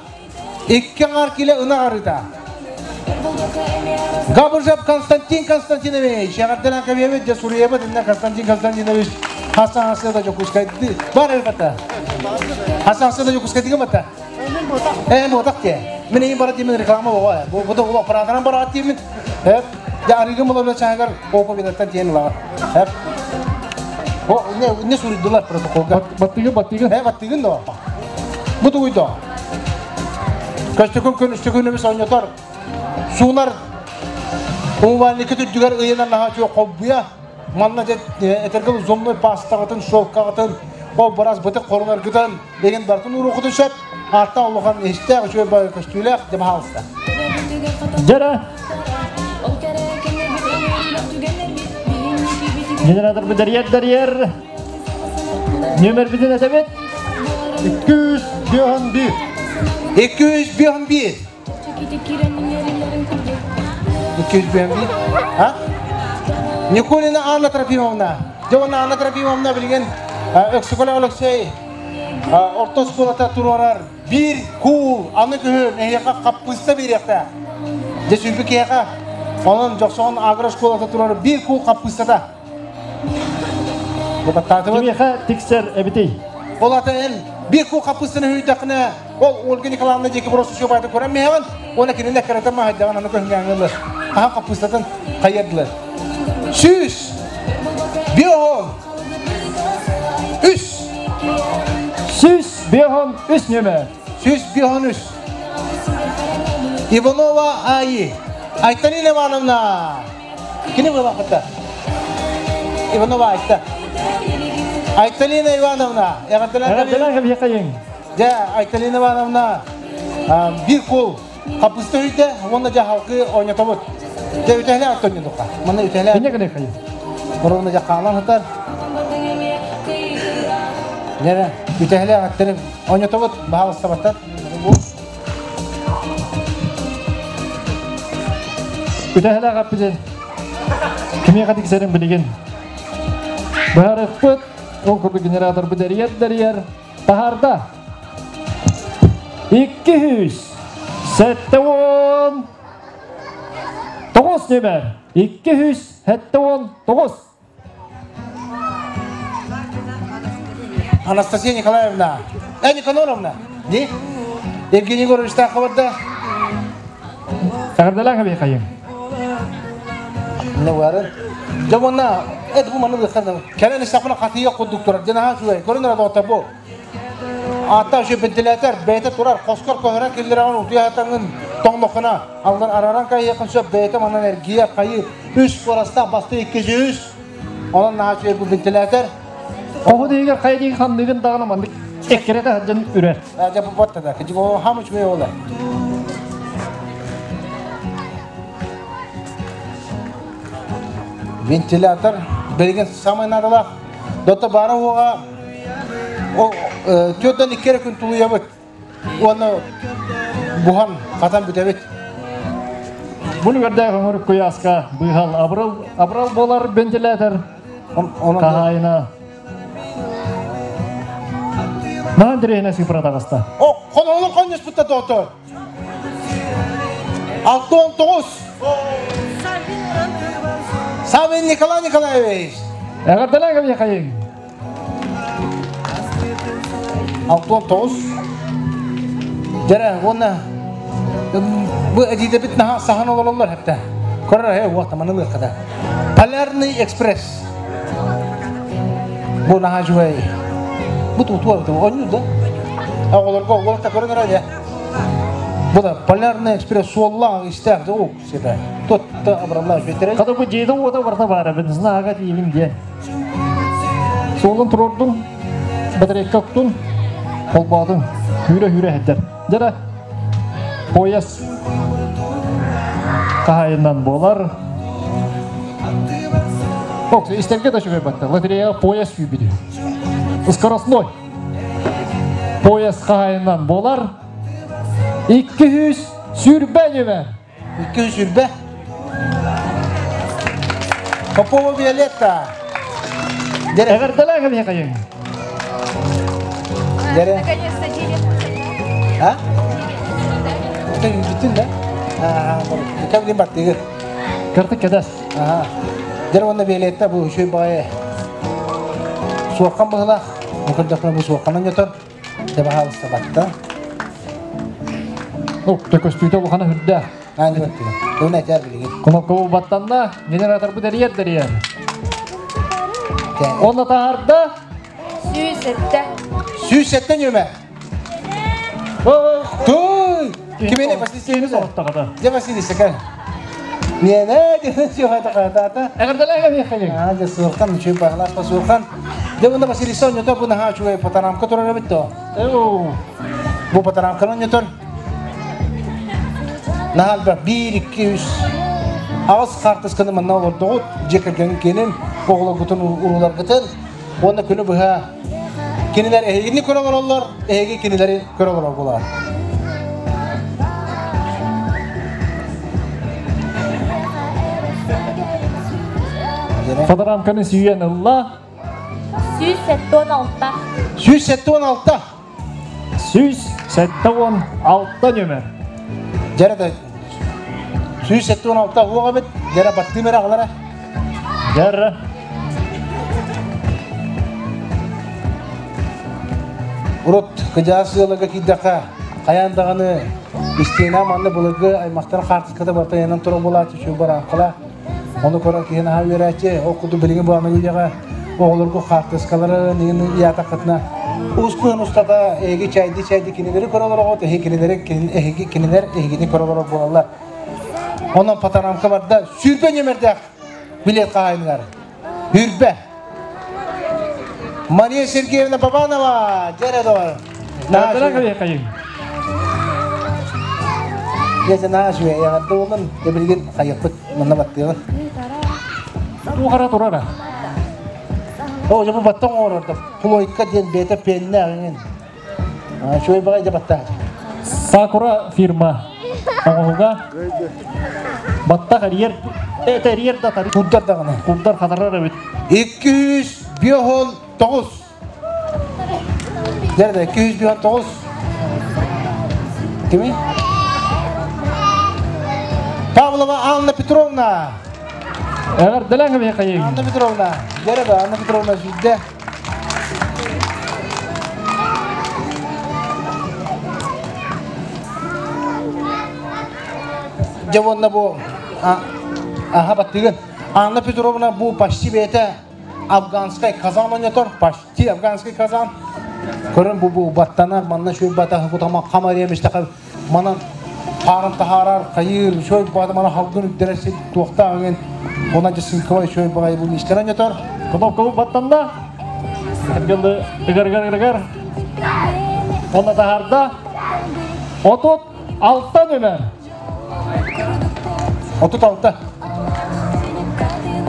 Икки аңар киле ынагарыта. Габыржап Константин Константинович, Ягардынан кабиебет, же суриебет, инна Константин Константинович, Хасан Асыда жокускайды. Бар элбетте. Хасан Асыда жокускайды ким бата? Э, ботак те. Мен эң бара деймин реклама боо. Бу бу да операторан бара деймин. Хеп, я арыгым бола биле чагар, опа билеттен тиен ла. Хеп. О, не не суридулар протоколга. Баттыгы, баттыгы. Э, баттыгын да. Бу тугуйду. Көстөкөн күн үстөкөнүбүз ойнотор. Суунар умывальники түрдүгэр ыйынан наһаа чуо хоббуя. Манна этергел зомной пастагытын, шелкагытын, о барас бытык хорунаргытын, деген бартын урухутун сөп. Атта улахан истээх үчүгэй бай көстүүлээх деп хаалыста. Жара Генератор быдарьер дарьер. Нөмір бітін әтәбет? 251. 251. 251. А? Николина Анна Трофимовна. Дьэ Анна Трофимовна билигин Өксөкөлөөх Өлөксөй орто оскуолата туруорар биир куул аны күһүн эһиэхэ хаппыыста биэриэхтээх. Дьэ сүүрбү киһиэхэ онон Дьохсоҕон агро-школата туруорар биир куул хаппыыстата. Дьэ баттаатыбыт. Кимиэхэ тиксэр эбитий? Ол ата эн биир куул хаппыыстаны үүйдэххинэ ол Ольга Николаевна диэки просто сүөбааты көрөн миһэҕин уонна кинини эккирэтэн маһайдаҕын аны көһүҥҥээҥҥэ ылар. Хаһан хаппыыстатын хайыардылар. 153. 153 нөмір. 153. Иванова Аи. Айталина Ивановна. Кини буолан кытта? Иванова Айта. Айталина Ивановна. Эҕэрдэлээн кэбиһиэхэйиҥ. Дьэ, Айталина Ивановна биир кул хаппыста үйдэ, уонна дьэ халкы ойнотобут. Дьэ үтэһэлээх оттонньудукка. Манна үтэһэлээх. Инне гынайхайын. Ровно дьэ хаалан сытар. Дьэ, үтэһэлээх аттарын ойнотобут, баһаалыстабаттар. Үтэһэлээх аппытын кимиэхэ тиксэрин билигин. Быһаарыахпыт, ол курдук генераторбыт эрийэр-дэрийэр таһаарда. 279 нөмер. 279. Анастасия Николаевна, Никаноровна, не? Евгений Егорович тахабарда. Эҕэрдэлээн кэбиһиэхэйиҥ. Не бары. Дьэ уонна эт бу маны ыххана. Кэлэн истэхпинэ хатыйа курдук турар. Дьэ наһаа үчүгэй. Көрүн эрэ доҕоттор бу. Аатта үчүгэй вентилятор бэйэтэ турар. Хоскор көһөрөн киллэрэҕин утуйа сатаҥҥын тоҥноххуна аллар араран кайыаххын сөп бэйэтэ манан эргийэ хайыы үс куорастаах басты 203. Онон наһаа үчүгэй бу вентилятор. Оһу диигэр хайа диги ханныгын даҕаны маннык эккирэтэ сылдьан үрэр. Дьэ бу батта да. Кыдьык ол хам үчүгэй ола. Вентилятор билигин самай наадалаах. Дота баара уоҕа түөртэн икки эрэ күн тулуйабыт. Уонна буһан хатан бүтэбит. Бу нүгэрдээх өҥүрүк куйааска быыһал абырал, абырал буолар вентилятор хаһаайына Наһаа интэриэһинэй цифра таҕыста. О, хонолу хонньуспутта доотор. 69. Савин Николай Николаевич. Эҕэрдэлээн кэбиһиэхэйиҥ. 69. Дьэрэ, уонна бу эдиидэбит наһаа саһан олороллор хэптэ. Көрөр э уота маны лыаххата. Полярный экспресс. Бу наһаа үчүгэй. Бу тутуа оонньуур да? Оҕолорго оҕолор көрөн эрэ дьэ. Бу да Полярный экспресс суоллаах истээх да уу ситэ. Тотта абыраллаах үчүгэй. Хата бу дьиэтин уота барыта баара бензин тиийбин диэн. Суолун туруордум, батарейка уктун, холбоотум, хүүрэ-хүүрэ иһиттэр. Дьэ пояс хаһаайынан буолар. Ок, истэргэ да үчүгэй батта. Лотереяҕа пояс сүүрбүтү. Скоростной. Пояс хаһаайынан буолар. 220 нөмер. 220. Попова Виолетта. Дьэрэ. Эҕэрдэлээн кэбиһиэхэйиҥ. Дьэрэ. Наконец-то делим. А? Это бүтүн да? Аа, кэбилин баттыгыр. Кыртык кэдэс. Аха. Дьэрэ уонна Виолетта бу үчүгэй баҕайы суоххан быһылаах. Бу көрдөхпүнэ бу суохханан ньотор. Дьэ баһаалыста батта. О, көстүүтэ улахана үрдээх. Ааны баттыгыр. Тугун этэр билигин. Кнопка баттанна, генераторбыт эрийэр дэрийэр. Онно таһаарда. 107. 107 нөмер. Туй! Кимини Василий соһуттаҕата. Дьэ Василий кэл. Миэнэ диэн сиэхэ тахатаата. Эҕэрдэлээн кэбиһиэхэйиҥ. Аа, дьэ суорхан үчүгэй баҕалаах суорхан. Дьэ уонна Василий оонньото бу наһаа үчүгэй панорамка турар эбит то. Эу. Бу панорамканы оонньотор. Наһаа элбэх 1, 2, 3 аҕыс хаартысканы манна олордоҕут, дьиэ кэргэҥҥин киэнин, оҕолоргутун, урууларгытын уонна күнү быһа кинилэр эһигини көрө олороллор, эһиги кинилэри көрө олорор буолар. Фоторамканы сүүйэн ылла. 176. 176. 176 нөмер. Дьэрэ да 176 уоҕа эбит, дьэрэ баттыым эрэ аҕалара. Дьэрэ. Урут кыдьаас ыалыга киирдэххэ, хайаан даҕаны истиэнэ манна былыргы аймахтар хаартыската барыта ыйанан турар буолааччы, үчүгэй барааҥкалаах. Ону көрөн киһи наһаа үөрээччи. Ол курдук билигин бу аныгы үйэҕэ оҕолорго хаартыскалары игин ыйаатаххытына ус кыһын устата эһиги чайди-чайди кинилэри көрө олороҕут, эһиги кинилэри эһиги кинилэр эһигини көрө олорор буолаллар. Онон паторамка барда сүүрбэ нүөмэрдээх билет хаһаайыныгар. Хүрбэ. Мария Сергеевна Бабанова, дьэрэ доор. Дьэ наһаа үчүгэй эҕэрдэ буоллун. Дьэ билигин хайыахпыт манна баттыаҕын. Туохара турара. О, дьэ бу баттан оҥорор да плойка диэн бэйэтэ пеннээх эҥин. Үчүгэй баҕай дьэ баттаах. Сакура фирма оҥоһуга баттах эрийэр эрийэр да курдар даҕаны курдар хатарар эбит. 259. Nerede? 259. Kimi? Павлова Анна Петровна. Эҕэрдэлэҥ эбиэхэйиҥ. Анна Петровна. Дьэрэ Анна Петровна сүддэ. Дьэ уонна бу аха баттыгын. Анна Петровна бу почти бэйэтэ афганскай казан ойнотор, почти афганский казан. Көрөн бу бу баттанар, манна шөй батаһы кутама хамар емиштаха манан хаарын таһаарар, хайыыр, шөй бата мана халгын үддэрэр сир туохтаах ген онан дьэ сыҥкабай шөй баҕайы бу миистэрэн ойнотор. Кнопкабы баттанна. Эргэлы ыгар ыгар ыгар. Онна таһаарда. 36 нөмер. 36.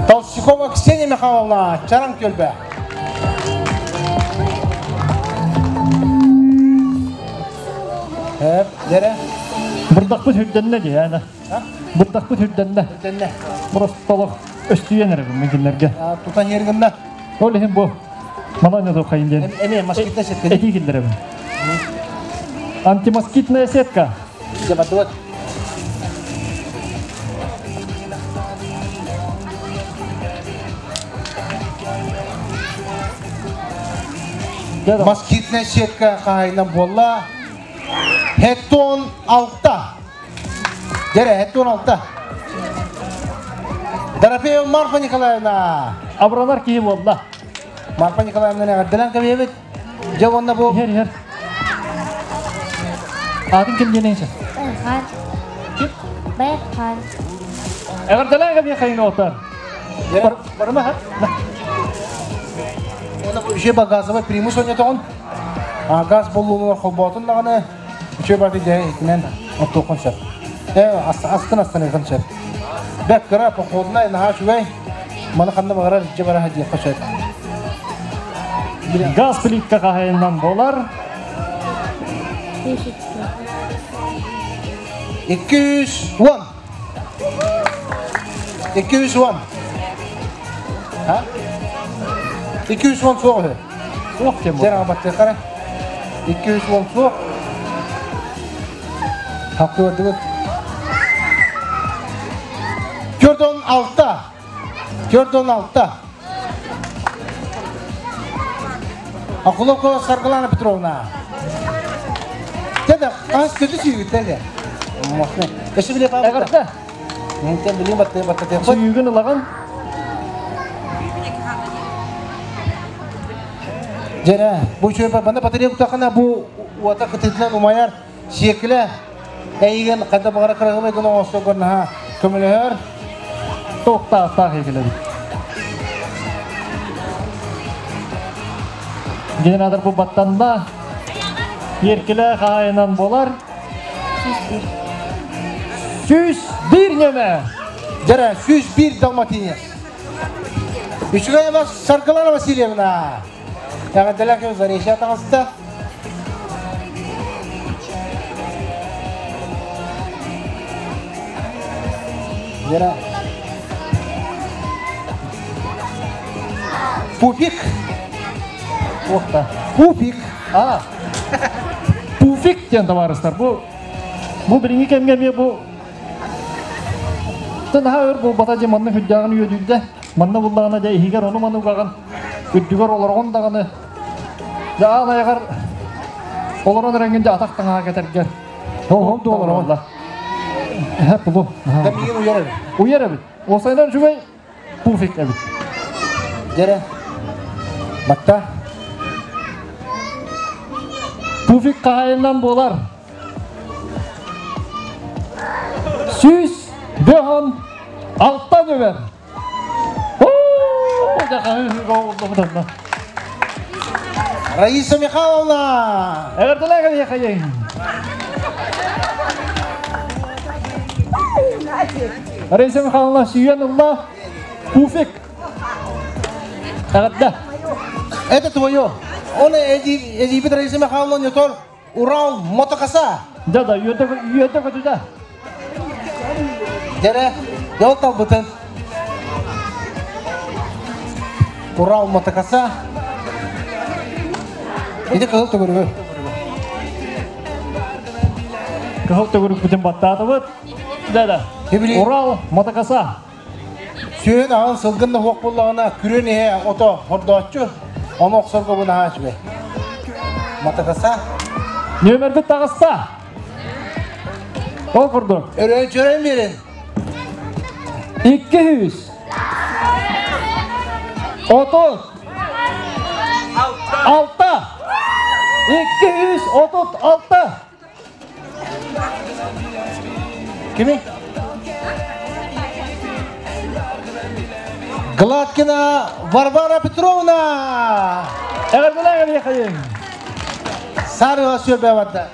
Толстякова Ксения Михайловна, Чараҥ түөлбэ. Эп, дьэрэ. Бырдахпыт үрдэннэ дии, ана. Бырдахпыт үрдэннэ. Үрдэннэ. Просто олох өстүйэн эрэр миҥкиннэргэ. Тутан иһэр Ол иһин бу манан ятып хайын диэн. Эмиэ москитная сетка. Этии киллэрэбин. Антимоскитная сетка. Дьэ бардыбыт. Москитная сетка хаһайынан буолла. Хеттон алта. Дьэрэ, хеттон алта. Дорофеева Марфа Николаевна. Абыранар киһи буолла. Марфа Николаевна эҕэрдэлээн кэбиһэбит. Дьэ уонна бу... Иһэр, иһэр. Аатын ким диэн эйсэ? Байхан. Байхан. Эҕэрдэлээн кэбиһэххайын отар. Барыма ха? Уонна бу үчүгэй газовай примус ойнотоҕун. Газ боллуунугар холбоотун даҕаны үчүгэй барды дьэ итинэн оттуоххун сөп. Астын астаныахын сөп. Бэк кыра походунай наһаа үчүгэй. Маны ханна баҕарар илдьэ бара диэххэ сөп. Газ плитка хаһайынан болар. 210. 210. Ha? 210 суох үһү. Суох кем Дьэр аҕабаттыаххара. 210 суох. Хакы көрдүгүт. 46. 46. Акуловкова Саргылана Петровна. Деді, қас көзі сүйгіт деді. Өсі біле қабыта. Эҕэрдэ. Мен билим батты батты. Сүйүүгүн ылаган. Дьэрэ, бу үчүгэй банда батарея кутахына бу уота кытыытынан умайар сиэкилэ эйигин ханна баҕара кыраһыабай гына оҥосторгор наһаа көмөлөһөр. Туохтаахтаах иһилэбит. Генератор бу баттанна. Еркеле хаайынан болар. 101 нөмө. Дьэрэ, 101 далматинец. Үчүгэй бас Саргылана Васильевна. Эҕэрдэлээх Зареша таҕыста. Дьэрэ. Пупик. Уохта. Пупик. А. Пуфик диэн табаарыстар. Бу бу билиҥҥи кэмҥэ эмиэ бу наһаа өр буолбата дьэ манна үрдээҕин үөдүйдэ. Манна буллаҕына дьэ иһигэр ону маны угаҕын, үрдүгэр олороҕун даҕаны. Дьэ аан айаҕар олорон эрэҥҥин дьэ атах таҥаһа кэтэргэр. Оһом да олороҕун. Эһэ бу. Да миигин уйар эбит. Уйар эбит. Уосайынан үчүгэй пуфик эбит. Дьэрэ. Батта. Пуфик хаһайынан буолар. 156 нөмер. Раиса Михайловна! Раиса Михайловна сүйэн ылла пуфик. Эҕэрдэ. Это твое. Он эдиибит Раиса Михайловна не тор Урал мотокоса. Да, да, үөдэ көтүдэ. Дьэрэ, дьол талбытын. Урал мотокоса. Ити кыһыл төгүрүгү. Кыһыл төгүрүкпүтүн баттаатыбыт. Да, да. Урал мотокоса. Сүөн аҕын сылгын да хуох буллаҕына күрүөн иһэ ото хордооччу, ону охсорго бу наһаа үчүгэй. Мотокоса. Нөмербит таҕыста. Ол курдук. Өрөөн чөрөн берин. 200. 30. 6. 236. Кими? Гладкина Варвара Петровна! Эҕэрдэлээх эбиэхэйиҥ! Сарыга сүрбэ барда.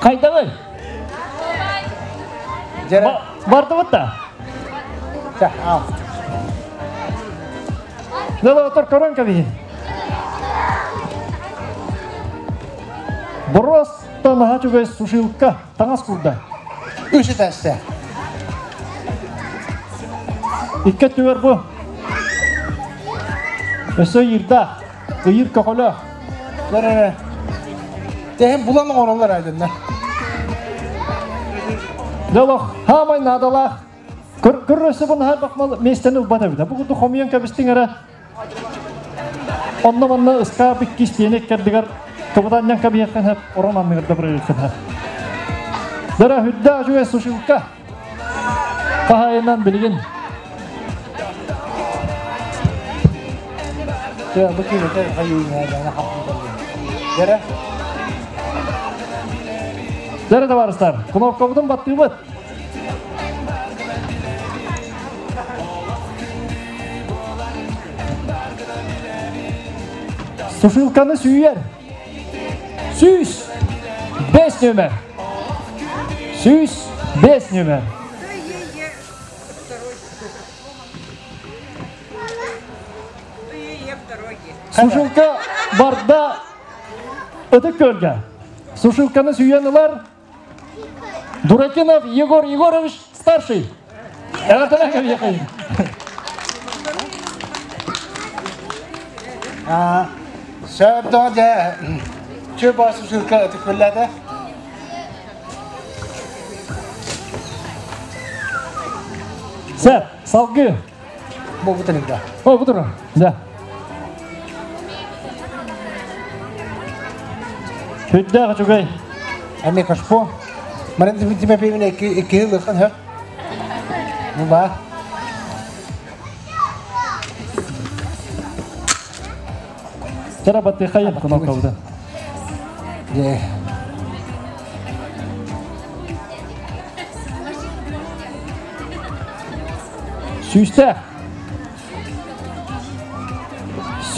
Хайдаҕый? Бардыбыт да? Чэ, ал. Дьэ, көрөн кэбиһин. Просто наһаа үчүгэй сушилка таҥас курда. Үс этээсте. Икки өттүгэр бу. Өссө ыйырдаах, ыйыр көкөлөөх. Көрөрө. Тэһин булан оҥороллор айдынна. Дьэ олох хаамай наадалаах. Көр өссө бу наһаа бахмал миэстэни ылбат эбит. Бу курдук хомуйан кэбистиҥ эрэ. Онно манна ыскаап иккис тиэни иккэрдигэр кыбытанньан кэбиһиэххин сөп, орон анныгар да бырыйыаххын сөп. Дара үрдээх үчүгэй сушилка. Хаһайынан билигин. Бу киһи Дара. Дара табаарыстар, кнопкабытын баттыыбыт. Сушилканы сүүйэр. 105 нөмер. 105 нөмер. Сушилка барда Ытык Көлгө. Сушилканы сүйэн ылар Дуракинов Егор Егорович старший. Сөп дьэ чө бас сушилка ытык көлләтэ. Сөп, салгы. Бу бутырыгда. О, бутура. Да. Хүддээх үчүгэй. Эми кашпо. Марин Тимофеевна икки ылыхан хө. Ну ба. Тара баттыхай кнопкабыта. Де. Сүүстээх.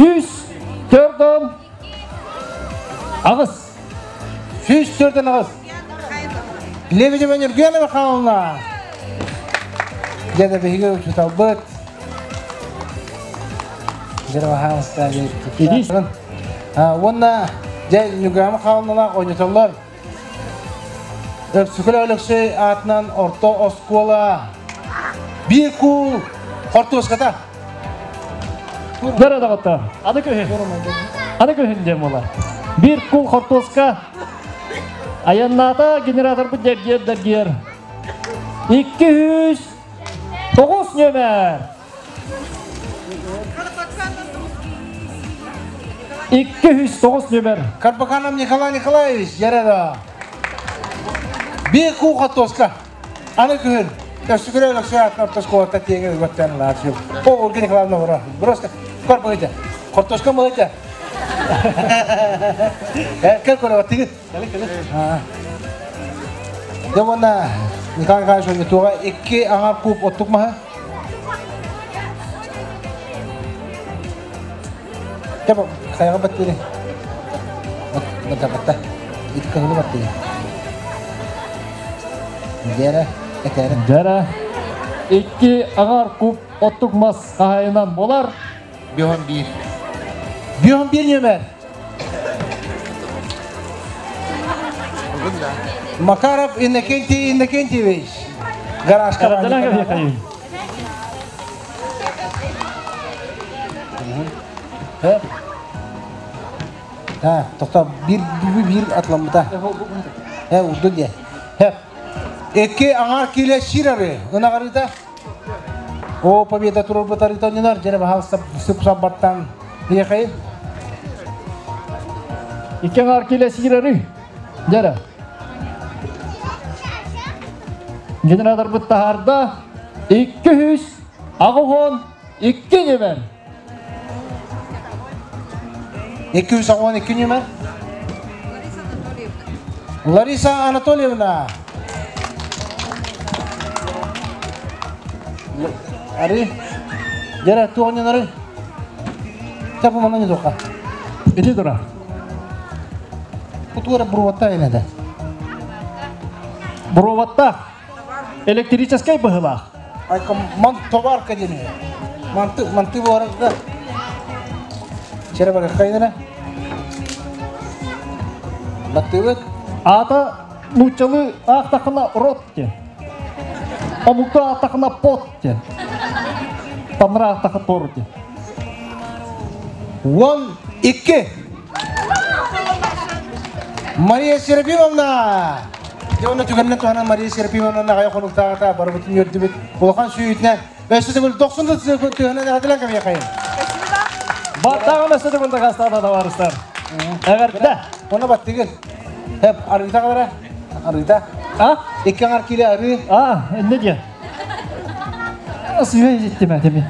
148. 148. Лебедева Нюргена Михайловна. Дьэ биһиги учууталбыт. Уонна дьэ Нюргена Михайловналаах оонньотоллор. Өксөкүлээх Өлөксөй аатынан орто оскуола биир куул хортуоската. Дара даҕата. Аны күһүн. Аны күһүн диэн буолар. Биир кул хортуоска айаннаата генераторбыт дэргиэр дэргиэр. 209 нүөмэр. 209 нүөмэр. Карбаканов Николай Николаевич, ярада. Биир кул хортуоска. Аны күһүн Өссүкүрэ Өлөксөй аатын орто оскуолата тиэҥэ үгэттэн лаачы. О, Ольга Николаевна ора. Броска. Кор быһыта. Хортуоска быһыта. Кел көрө тигит. Дьэ уонна Николай Николаевич туоға икки аҥар куб оттук маһа. Дьэ хайаҕа баттыыры. Батта. Ити кыһылы баттыыр. Дьэрэ, этэрэ. Дьэрэ. Икки аҥар куб оттук мас хаһайынан болар. Биһон биир. Биһон биир нөмер. Макаров Иннокентий Иннокентьевич. Гаражка. Ha, тоқта бір бір бір атламыта. He, урду дие. He. Эки аңар киле ширары. Ынагарыта. О, победа турар батарыта нинар жene бахалса сып сабаттан. Ехай. Икки аңар киле сирары. Жара. Генератор быттахарда 200 ағухон 2 нөмер. 212 нөмер. Лариса Анатольевна. Ари. Жара туонен ары. Чапы манан тоқа. Ити тура. Кутуара буруатта энеде. Буруатта. Электрический быһылаах. Айка ман товарка дене. Манты манты буарда. Чere бар кайдана. Баттыбыт. Ата нууччалы аахтахына рот диэн. Омукта аахтахына пот диэн. Тамра аахтаха тор диэн. 12. Мария Серафимовна! Дьэ, түгэннэн туһанан Мария Серафимовна аҕай хонуктааҕыта барыбытын үөрдүбүт. Улахан сүүйтүнэ өссө төгүл 90 түһэнэн эҕэрдэлээн кэмиэхэйин. Баттаҕын өссө төгүл дакаастаата табаарыстар. Эҕэрдэ! Оны баттыгын. Хеп, арыыта калара. Арыыта. А? Икки аҥар киле арыы. А, инне диэн. Сыыһа иһиттим этими.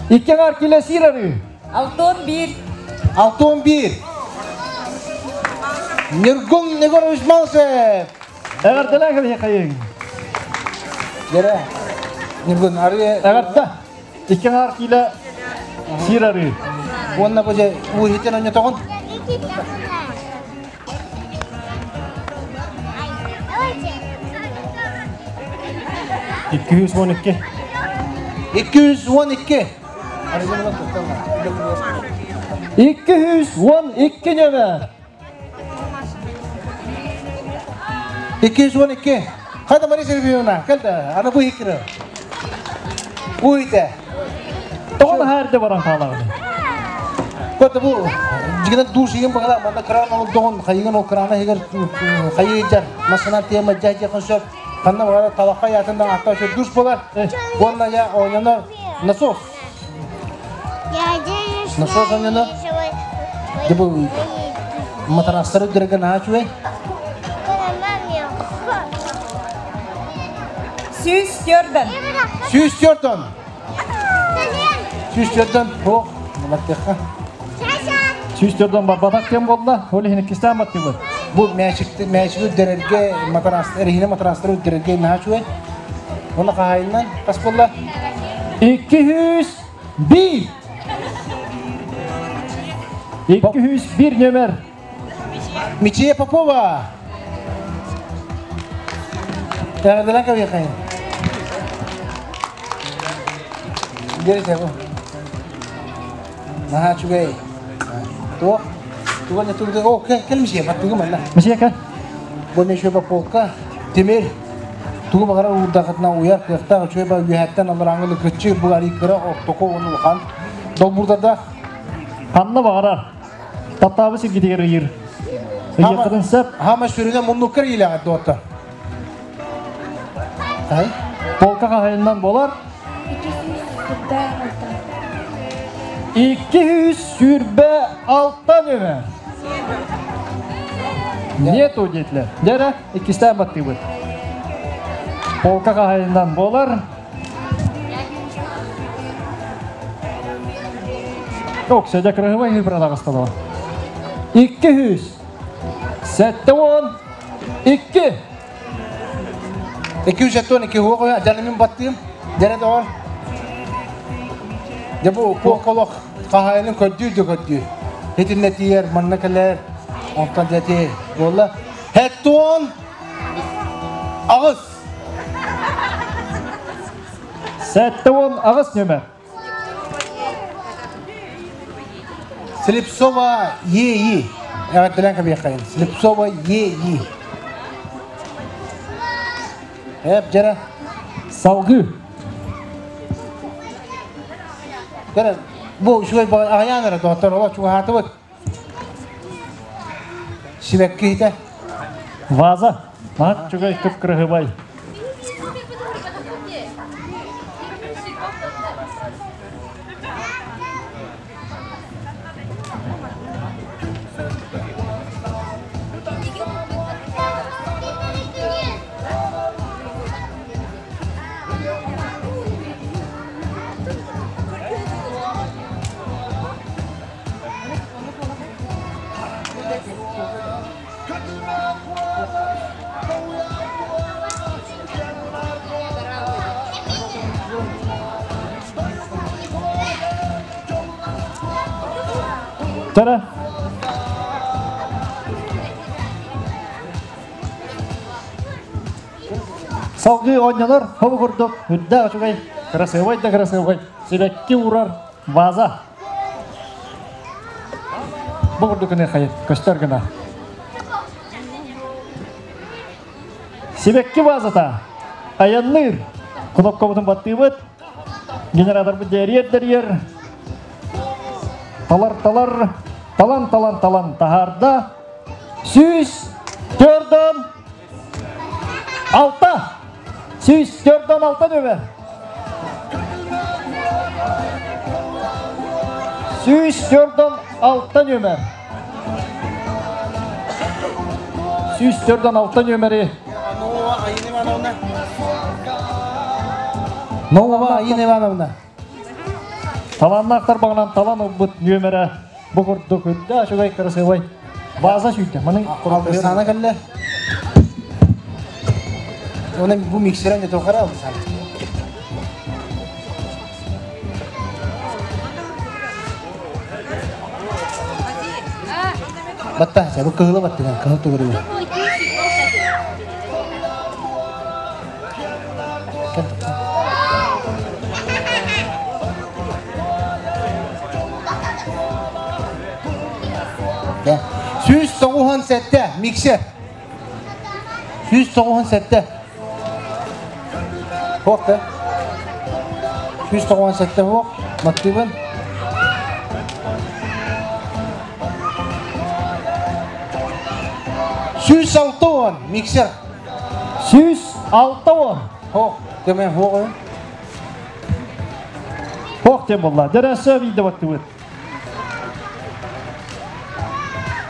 Икки аҥар киле сиир арыы. Алтон биир. Алтон биир. Нюргун Егорович Малышев. Эҕэрдэлээн кэбиһиэхэйиҥ. Дьэрэ. Нюргун арыы. Эҕэрдэ. Икки аҥаар киилэ сиир арыы. Уонна бу дьэ уу иһитин онньотоҕун. 212. 212. 212 нөмер. 212. Хайда Мария Сергеевна, кэлдэ, аны бу хиккирэ. Уйте. Тоҕо наһаа баран хаалаҕын? Көтө бу дьигинэн душ игин багала манна кран ол доҕун хайыгын ол крана хигер хайыйдар масына тема жа хосоп ханна бара талаха ятында атта ошо душ болар. Онна я оñоно насос. Насос оñоно. Дебу матарастары дерген ачуе. Сүүс төрдөн. Сүүс төрдөн. Сүүс төрдөн. О, маттыха. Сүүс төрдөн барбатах кем болла, ол иһин иккистээн баттыбыт. Бу мэчикти мэчиги дерерге матараст эрихине матарастары дерерге наачуе. Оны кахайынан кас болла. 200. 1. 201 нөмер. Мичия Попова. Эҕэрдэлээн кэбиэхэйин. Дерите бу. Наһаа үчүгэй. Туох? Туга не тугу о кэл Мичия баттыгы манна. Мичия кэл. Бу Мичия полка тимир тугу баҕарар уурдахытына уйар кыахтаах үчүгэй ба үөһэттэн алларааҥы лыкыччы бу арый кыра ортоку уонна улахан долбуурдардаах. Ханна баҕарар таптаабы сиргитигэр ыйыр. Ыйыаххытын сөп. Хама сүрүнэ муннуккар иилэҕит дуота. Ай. Полка хаһайыннан болар. 226. 226 нөмер. Нету детлер. Дәрі, иккистээн баттыыбыт. Полка хаһайыннан болар. Ок, сөдө кырыһыбай хыбран аҕысталаба. 272. 272 хуоҕа дьанымын баттыым. Дьэрэ доҕор. Дьэ бу куоколох хаһайынын көрдүүр да көрдүүр. Итиннэ тиийэр, манна кэлэр. Онтон дьэти буолла. Хеттуон аҕыс. 78 нөмер. Слепцова ЕИ. Эҕэрдэлээн кэбиэххэйин. Слепцова ЕИ. Эп, дьэрэ. Салгыы. Дьэрэ, бу үчүгэй аҕыйаан эрэ доҕоттор, олох чугаһаатыбыт. Сибэкки иһитэ. Ваза. Наһаа үчүгэй кып-кырыһыбай. Тара. Салгыы оонньонор, хобу курдук, үрдээх үчүгэй, кырасыабай да кырасыабай, сибэкки уурар ваза. Бу курдук хайы көстөр гына. Сибэкки вазата айанныыр. Кнопкабытын баттыыбыт. Генераторбыт дэрийэр-дэрийэр. Талар-талар, талан-талан-талан таһаарда. 146. 146 нөмер. 146 нөмер. 146 нөмери. Нова Аина Ивановна. Таланнаах тарбаҕынан талан ылбыт нүөмэрэ бу курдук үрдэ үчүгэй кырасыабай ваза сүүйтэ. Маны Алгысана кэллэ. Оны бу миксерен де тохара алгысана. Батта, бу кыһыла баттыган, кыһыл тугуру. 197 миксер. 197. Хоқ да. 197 хоқ. Маттыбын. 106 миксер. 106. Хоқ. Демен хоқ. Хоқ тем болла. Дәрәсі виде баттыбыт.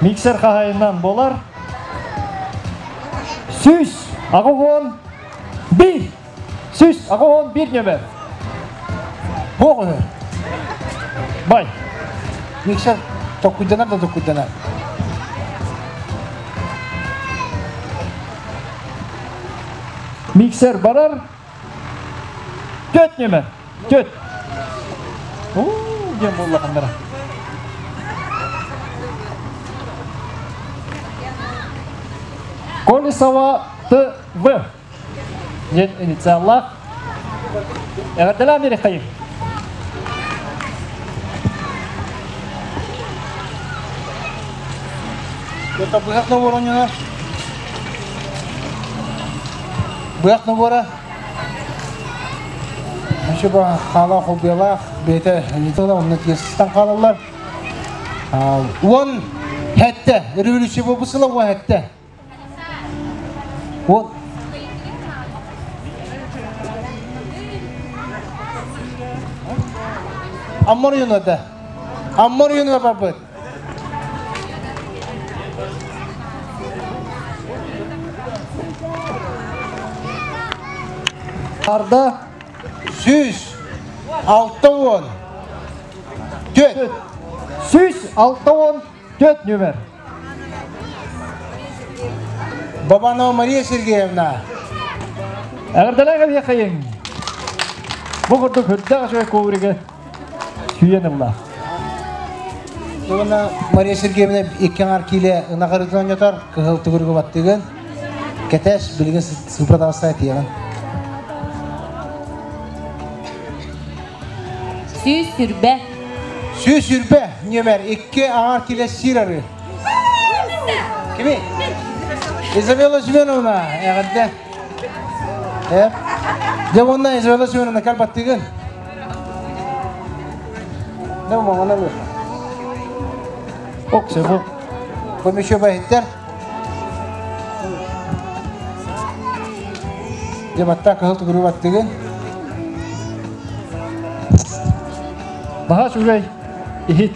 Миксер хаһайынан болар. 181. 181 нөмер. Хоқ. Бай. Миксер токуйданар да токуйданар. Миксер барар. 4 нөмер. 4. диэн буоллахыннара. Колесова Т.В. диэн инициаллаах. Эҕэрдэлээн биэриэххэйиҥ. Это быһах набор оонньонор. Быһах набора. Еще хаала холбуйалаах бэйэтэ онно тиэстэн хаалаллар. 17 революция буолбут 17. Вот. Аммар да. Аммар юнугар барбыт. Арда 160 4. 164 нүөмэр. Бабанова Мария Сергеевна. Эҕэрдэлээх эбиэхэйиҥ. Бу курдук үрдээх үчүгэй коврига сүүйэн ылла. Уонна Мария Сергеевна икки аҥар киилэ ынах арыытын оонньотор, кыһыл төгүрүгү баттыгын. Кэтэс, билигин сыпра таҕыста этиэҕин. 120. 120 нүөмэр икки аҥар киилэ сиир арыы. Кими? Изабелла Семеновна, эҕэрдэ. Эп. Дьэ уонна Изабелла Семеновна кэл баттыгын. Дэ маңана бу. Оксе бу. Көмүшө баһиттер. Дьэ батта кыһыл тугуру баттыгын. Наһаа үчүгэй иһит.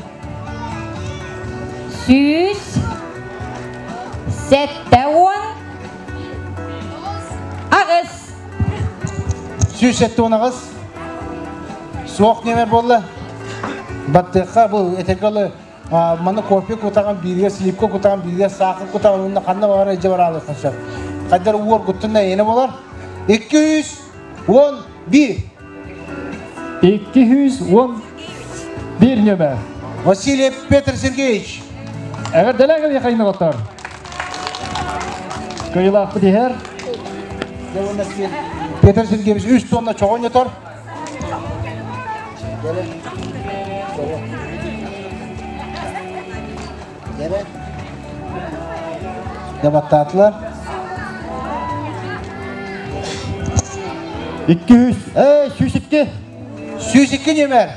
178. 178. Суох нөмер буолла. Баттыахха бу этэргэ дылы маны кофе кутаҕын бииргэ, сливка кутаҕын бииргэ, саахар кутаҕын уонна ханна баҕарар илдьэ бараалыаххын сөп. Хайдар уоргуттун да эйиэнэ буолар. 211. 211 нөмер. Васильев Петр Сергеевич. Эҕэрдэлээх эбиэхэ инноватор. Кыайыылаахпыт иһэр. Петр Сергеевич үс тонна чоҕун ньотор. Дебаттаатылар. 200, э, 102. 102 нөмер.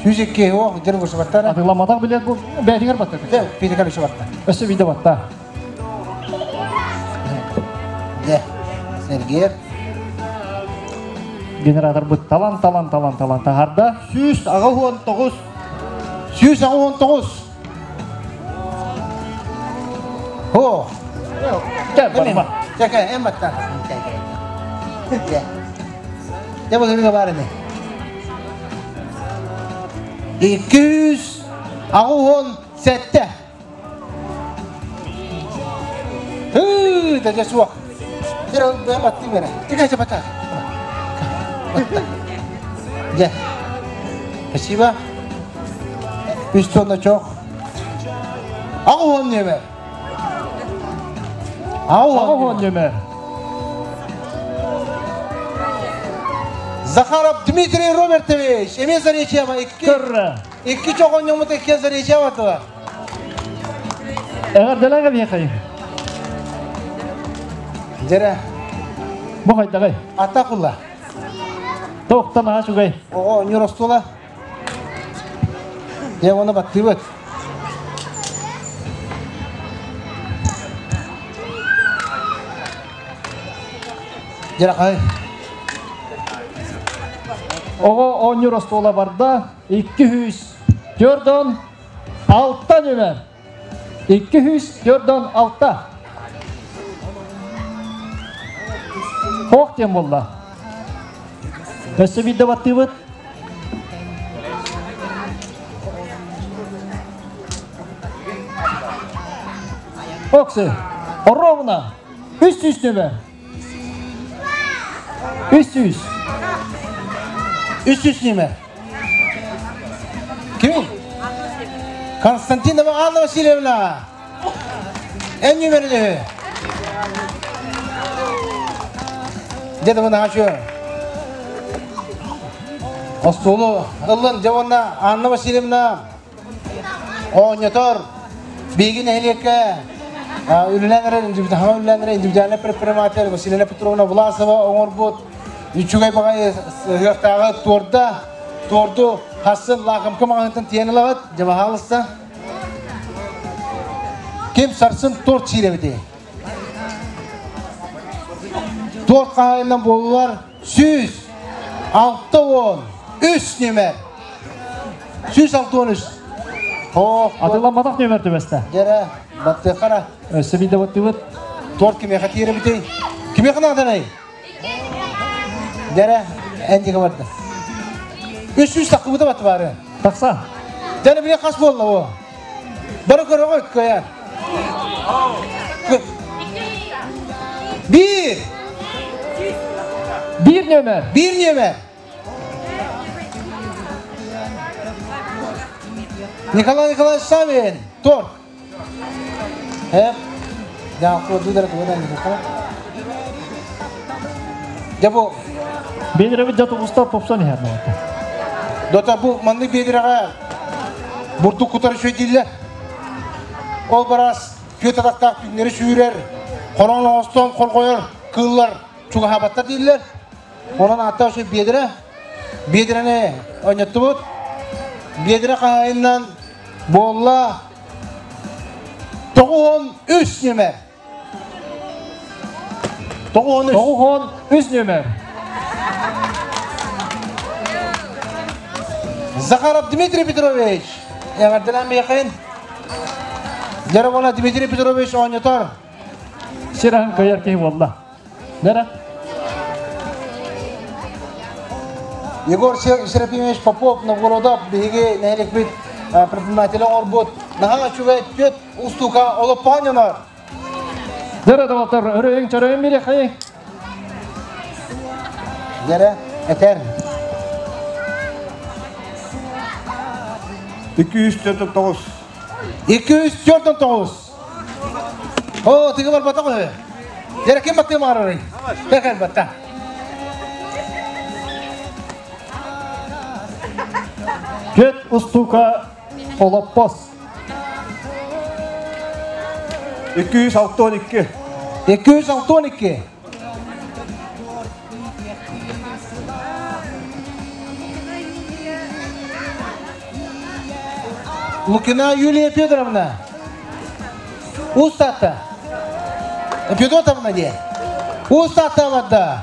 102 о, дер бу баттар. Атыламатах билет бу бээтигэр батта. Де, питекер үсü батта. Өссө видео батта. Де, Сергей. Генератор бут талан талан талан талан таһарда. 189. 189. Хо. Кел барма. Чэкэ, эм батта. Де. Де бу гыга бар ини. 287. Хы, да суох. Дер бэм батты бере. Тига бата. Де. Спасибо. Үс тонна чох. Ағуон нөмер. Ағуон нөмер. Захаров Дмитрий Робертович. Эме заречема икки. Көррө. Икки чоҕон ньомут икки заречема тыла. Эҕэрдэлээх эбиэхэй. Дьэрэ. Бу хайдаҕай? Ата кулла. Тоқтан аха үчүгэй. Оҕо оонньуур остуола. Дьэ уонна баттыыбыт. Дьэрэ хай. Оҕо оонньуур остуола барда. 246 нөмер. 246. Хоох диэн буолла. Өссө биирдэ баттыыбыт. Оксы, ровно 300 нөмер. 300. 300 нөмер. Ким? Константинова Анна Васильевна. Эн нөмерини. Деді бұны ашу. Остуолу ыллын дьэ уонна Анна Васильевна оонньотор биһиги нэһилиэккэ үлэлээн эрэр индивидуальнай эрэр индивидуальнай предприниматель Василина Петровна Власова оҥорбут үчүгэй баҕайы ыһыахтааҕы туорда туорду хассын лаакымка маҕаһыынтан тиийэн ылаҕыт дьэ баһаалыста ким сарсын торт сиир эбитий торт хаһаайынан буоллулар 163 нүөмэр. 163. О, Атыламматах нүөмэр түбэстэ. Дьэрэ, баттыахара. Өссө биирдэ баттыыбыт. Торт кимиэхэ тиэрэбитий? Кимиэхэ нааданай? Дьэрэ, эн диэки барда. 300 таххыбыта батты баары. Тахса. Дьэ, били хас буолла бу? Бары көрөҕүт кыайан. Биир! Биир нүөмэр. Биир нүөмэр. Николай Николаевич Савин, торт. Эп, Дьэ бу Биэдэрэбит дьэ тубуста тупсан иһэр Дота бу маннык биэдэрэҕэ бурдук кутар үчүгэй дииллэр. Ол бараас түөрт атахтаах түҥнэри сүүрэр, хорон оҥостон хорҕойор кыыллар чугаһаабаттар дииллэр. Онон ааттаах үчүгэй биэдэрэ. Биэдэрэни ойноттубут. Биэдэрэ хаһаайынынан буолла 93 нүөмэр. 93. 93 нүөмэр. Захаров Дмитрий Петрович. Эҕэрдэлээн миэхин. Дьэ Дмитрий Петрович оонньотор. Сир аһын кыайар киһи буолла. Нера? Егор Серафимович Попов Новгородов биһиги нэһиликпит предприниматель оҥорбут наһаа үчүгэй түөт устуука олоппоһон дьонор. Дьэрэ доҕоттор, өрөйүҥ чөрөйүн бириэхэй. Дьэрэ, этэр. 249. 249. О, тыгы барбатах үһү. Дьэрэ ким баттыы маарарый? Кэл батта. Түөт устуука олоппос. 262. 262. Лукина Юлия Федоровна. Устата. Федотовна диye. Устата барда.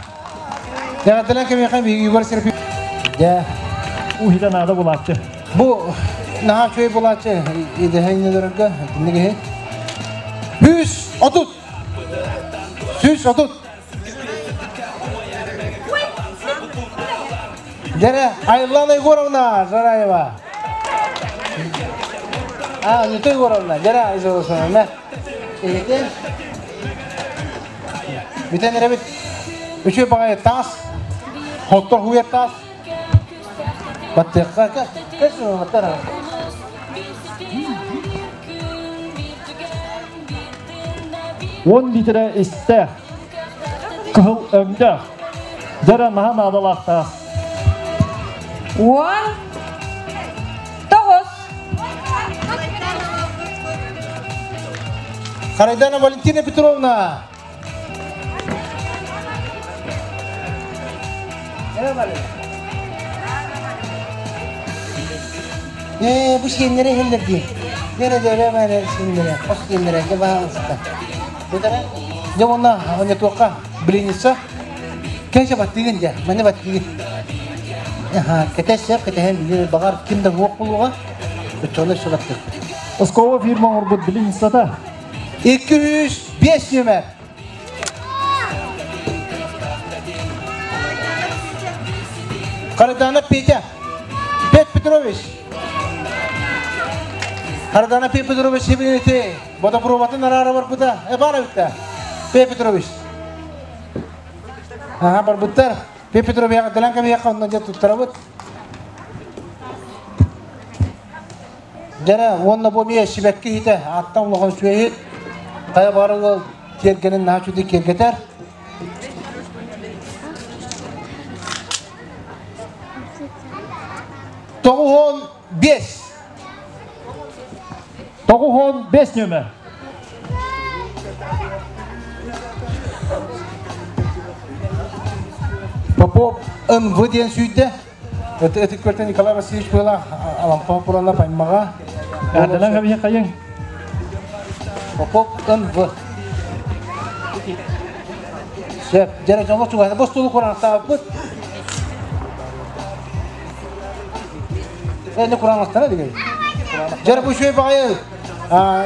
Эҕэрдэлэн кэмиэхэ Егор Серафим. Дьэ. Уһида наада булааччы. Бу наһаа үчүгэй булааччы идэһэ итинник иһит. 130. 130. Дьэрэ, Айлана Егоровна Жараева. А, не то Егоровна, дьэрэ, Егоровна. Эһитин. Бүтэн эрэбит. Үчүгэй баҕайы таас. Хоттор хуйар таас. Баттыахха кэс баттар. 10 литра истээх, кыһыл өҥдөөх, дьара наһаа наадалаах таас. 19. Харайдана Валентина Петровна. Ээ, бу сиэннэри иһиллэр дии. Дьэрэ дьэрэ бары сиэннэрэ, хос сиэннэрэ дьэ баалыста. Бутара дьэ уонна онньотуохха блинница кэчэ баттыгын дьэ, маны баттыгын. Аха, кэтэс сөп, кэтэһэн билир баҕар ким да суох буолуоҕа. Оччоҕуна өссө баттыахпыт. Оскуола фирма оҥорбут блинницата. 205 нүөмэр. Харыдаана Петя. Пет Петрович. Харыдаана Петр Петрович сибилити бодопробатын араара барбыта. Э, бар эбитте. Петр Петрович. Ага, барбыттар. Петр Петрович эҕэрдэлээн кэбиһиэххэ, онно дьэ туттарабыт. Дьэрэ, уонна бу эмиэ сибэкки иһитэ, ааттан улахан үчүгэй иһит. Хайа бары ыал тиэргэнин наһаа үчүгэйдик киэргэтэр. 95. 95 нөмер. Попов НВ диэн сүүйдэ. Ытык Күөлтэн Николай Васильевич Пыла Алампа Пурана паймаҕа. Эрдэнэн кэбиһи хайыҥ. Попов НВ. Сөп. Дьэрэ дьоҥҥо чугаһата. Бу столу кураанахтаабыппыт. Эни кураанахтана дигэй. Дьэрэ бу үчүгэй баҕайы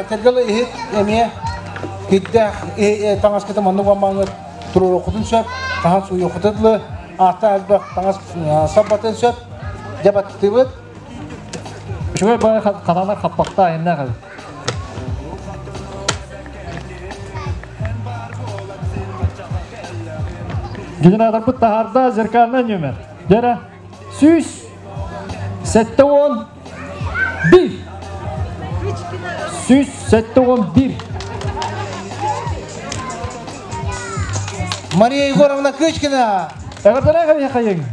тергэл иһит эмиэ кирдээх таҥаскытын маннык уонмаҥҥыт туруоруоххутун сөп, таһан сууйуоххутун дылы аата элбэх таҥас саппатын сөп. Дьэ баттыыбыт. Үчүгэй баҕайы хатанар хаппахта айаннаах эбит. Генераторбыт таһаарда зеркальный нүөмэр. Дьэрэ 171. 171. Мария Егоровна Кычкина. Эҕэрдэлээх хайыҥ.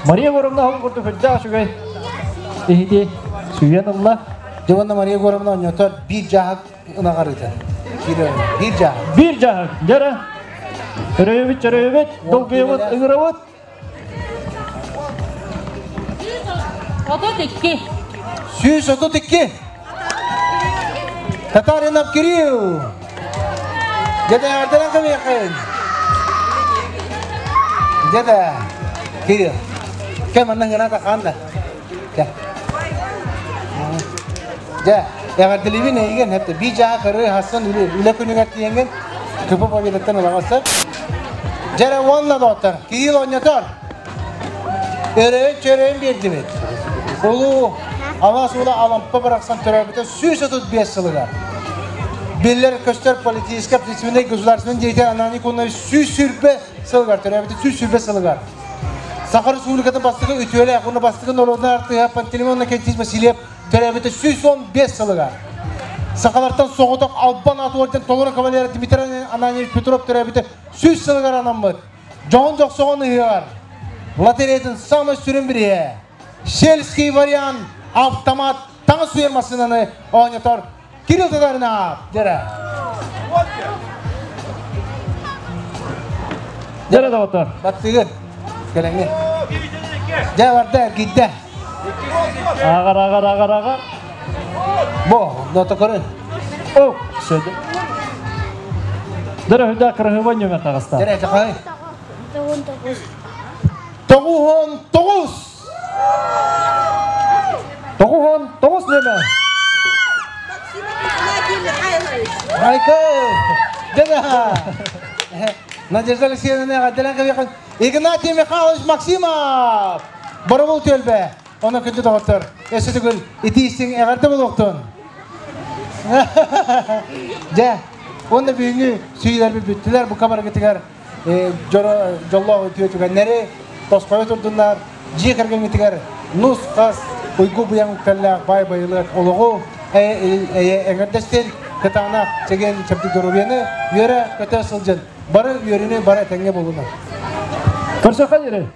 Мария Егоровна ол курдук үрдээх үчүгэй иһити сүүйэн ылла. Дьэ Мария Егоровна онньотор биир дьааһык ынаҕар ыытар. Биир дьааһык. Биир дьааһык. Дьэрэ. Өрөйөбүт, чөрөйөбүт, долгуйабыт, ыҥырабыт. 32. 132. Татаринов Кирилл. Дьэ ардынан кэмиэхин. Дьэ Кирилл. Кэм анна гына тахаанда. Дьэ. Дьэ, эҕэрдэлиибин эйигин хэттэ би жаа кыры хассан үлэ күнүгэр тиийэҥҥин КП Победаттан ылаҕассар. Дьэрэ уонна доҕоттор, Кирилл оонньотор. Өрөйөн чөрөйөн биэрдибит. Улуу Алаас уула Алампа барахсан төрөөбүтэ 135 сылыгар. Биллэр көстөр политическай общественный государственный деятель Ананий Кунович 120 сылыгар төрөөбүтэ 120 сылыгар. Саха Республикатын бастакы үтүөлээх уонна бастакы норуодунай артыыһа Пантелеймон Иннокентьевич Васильев төрөөбүтэ 115 сылыгар. Сахалартан соҕотох Албан аат орден толору кавалера Дмитрий Ананьевич Петров төрөөбүтэ 100 сылыгар анаммыт. Дьоһун дьохсоҕон ыһыаҕар лотереятын самай сүрүн бириһэ сельский вариант автомат таҥас сууйар массыынаны оонньотор Кирилл Татаринов дьэрэ. Дьэрэ доҕоттор. Баттыгын. Кэлэҥҥин. Дьэ барда эргийдэ. Ааҕар, ааҕар, ааҕар, ааҕар. Бо, нота көрөн. О, сөдө. Дөрө хүдэ кырыһыба нөмер таҕыста. Дьэрэ жахай. 99. 99 нөмер. Майкл! Дьэ Надежда Алексеевна эҕэрдэлээн кэбиэхин Игнатий Михайлович Максимов! Боробул түөлбэ! Онон күндү доҕоттор, өссө төгүл итии-истиҥ эҕэрдэ буолуохтун! Дьэ, уонна бүгүҥҥү сүүйүүлэрбит бүттүлэр. Бука барыгытыгар дьоллоох үтүө түгэннэри тосхойо турдуннар. Дьиэ кэргэҥҥитигэр нус-хас, уйгу-быйаҥ үктэллээх баай байылыат олоҕу эйэ эҥэрдэстин, кытаанах, чэгиэн чэбдик доруобуйаны үөрэ-көтө сылдьын. Бары үөрүүнү, бары этэҥҥэ буолунар. Көрсөххө диэри.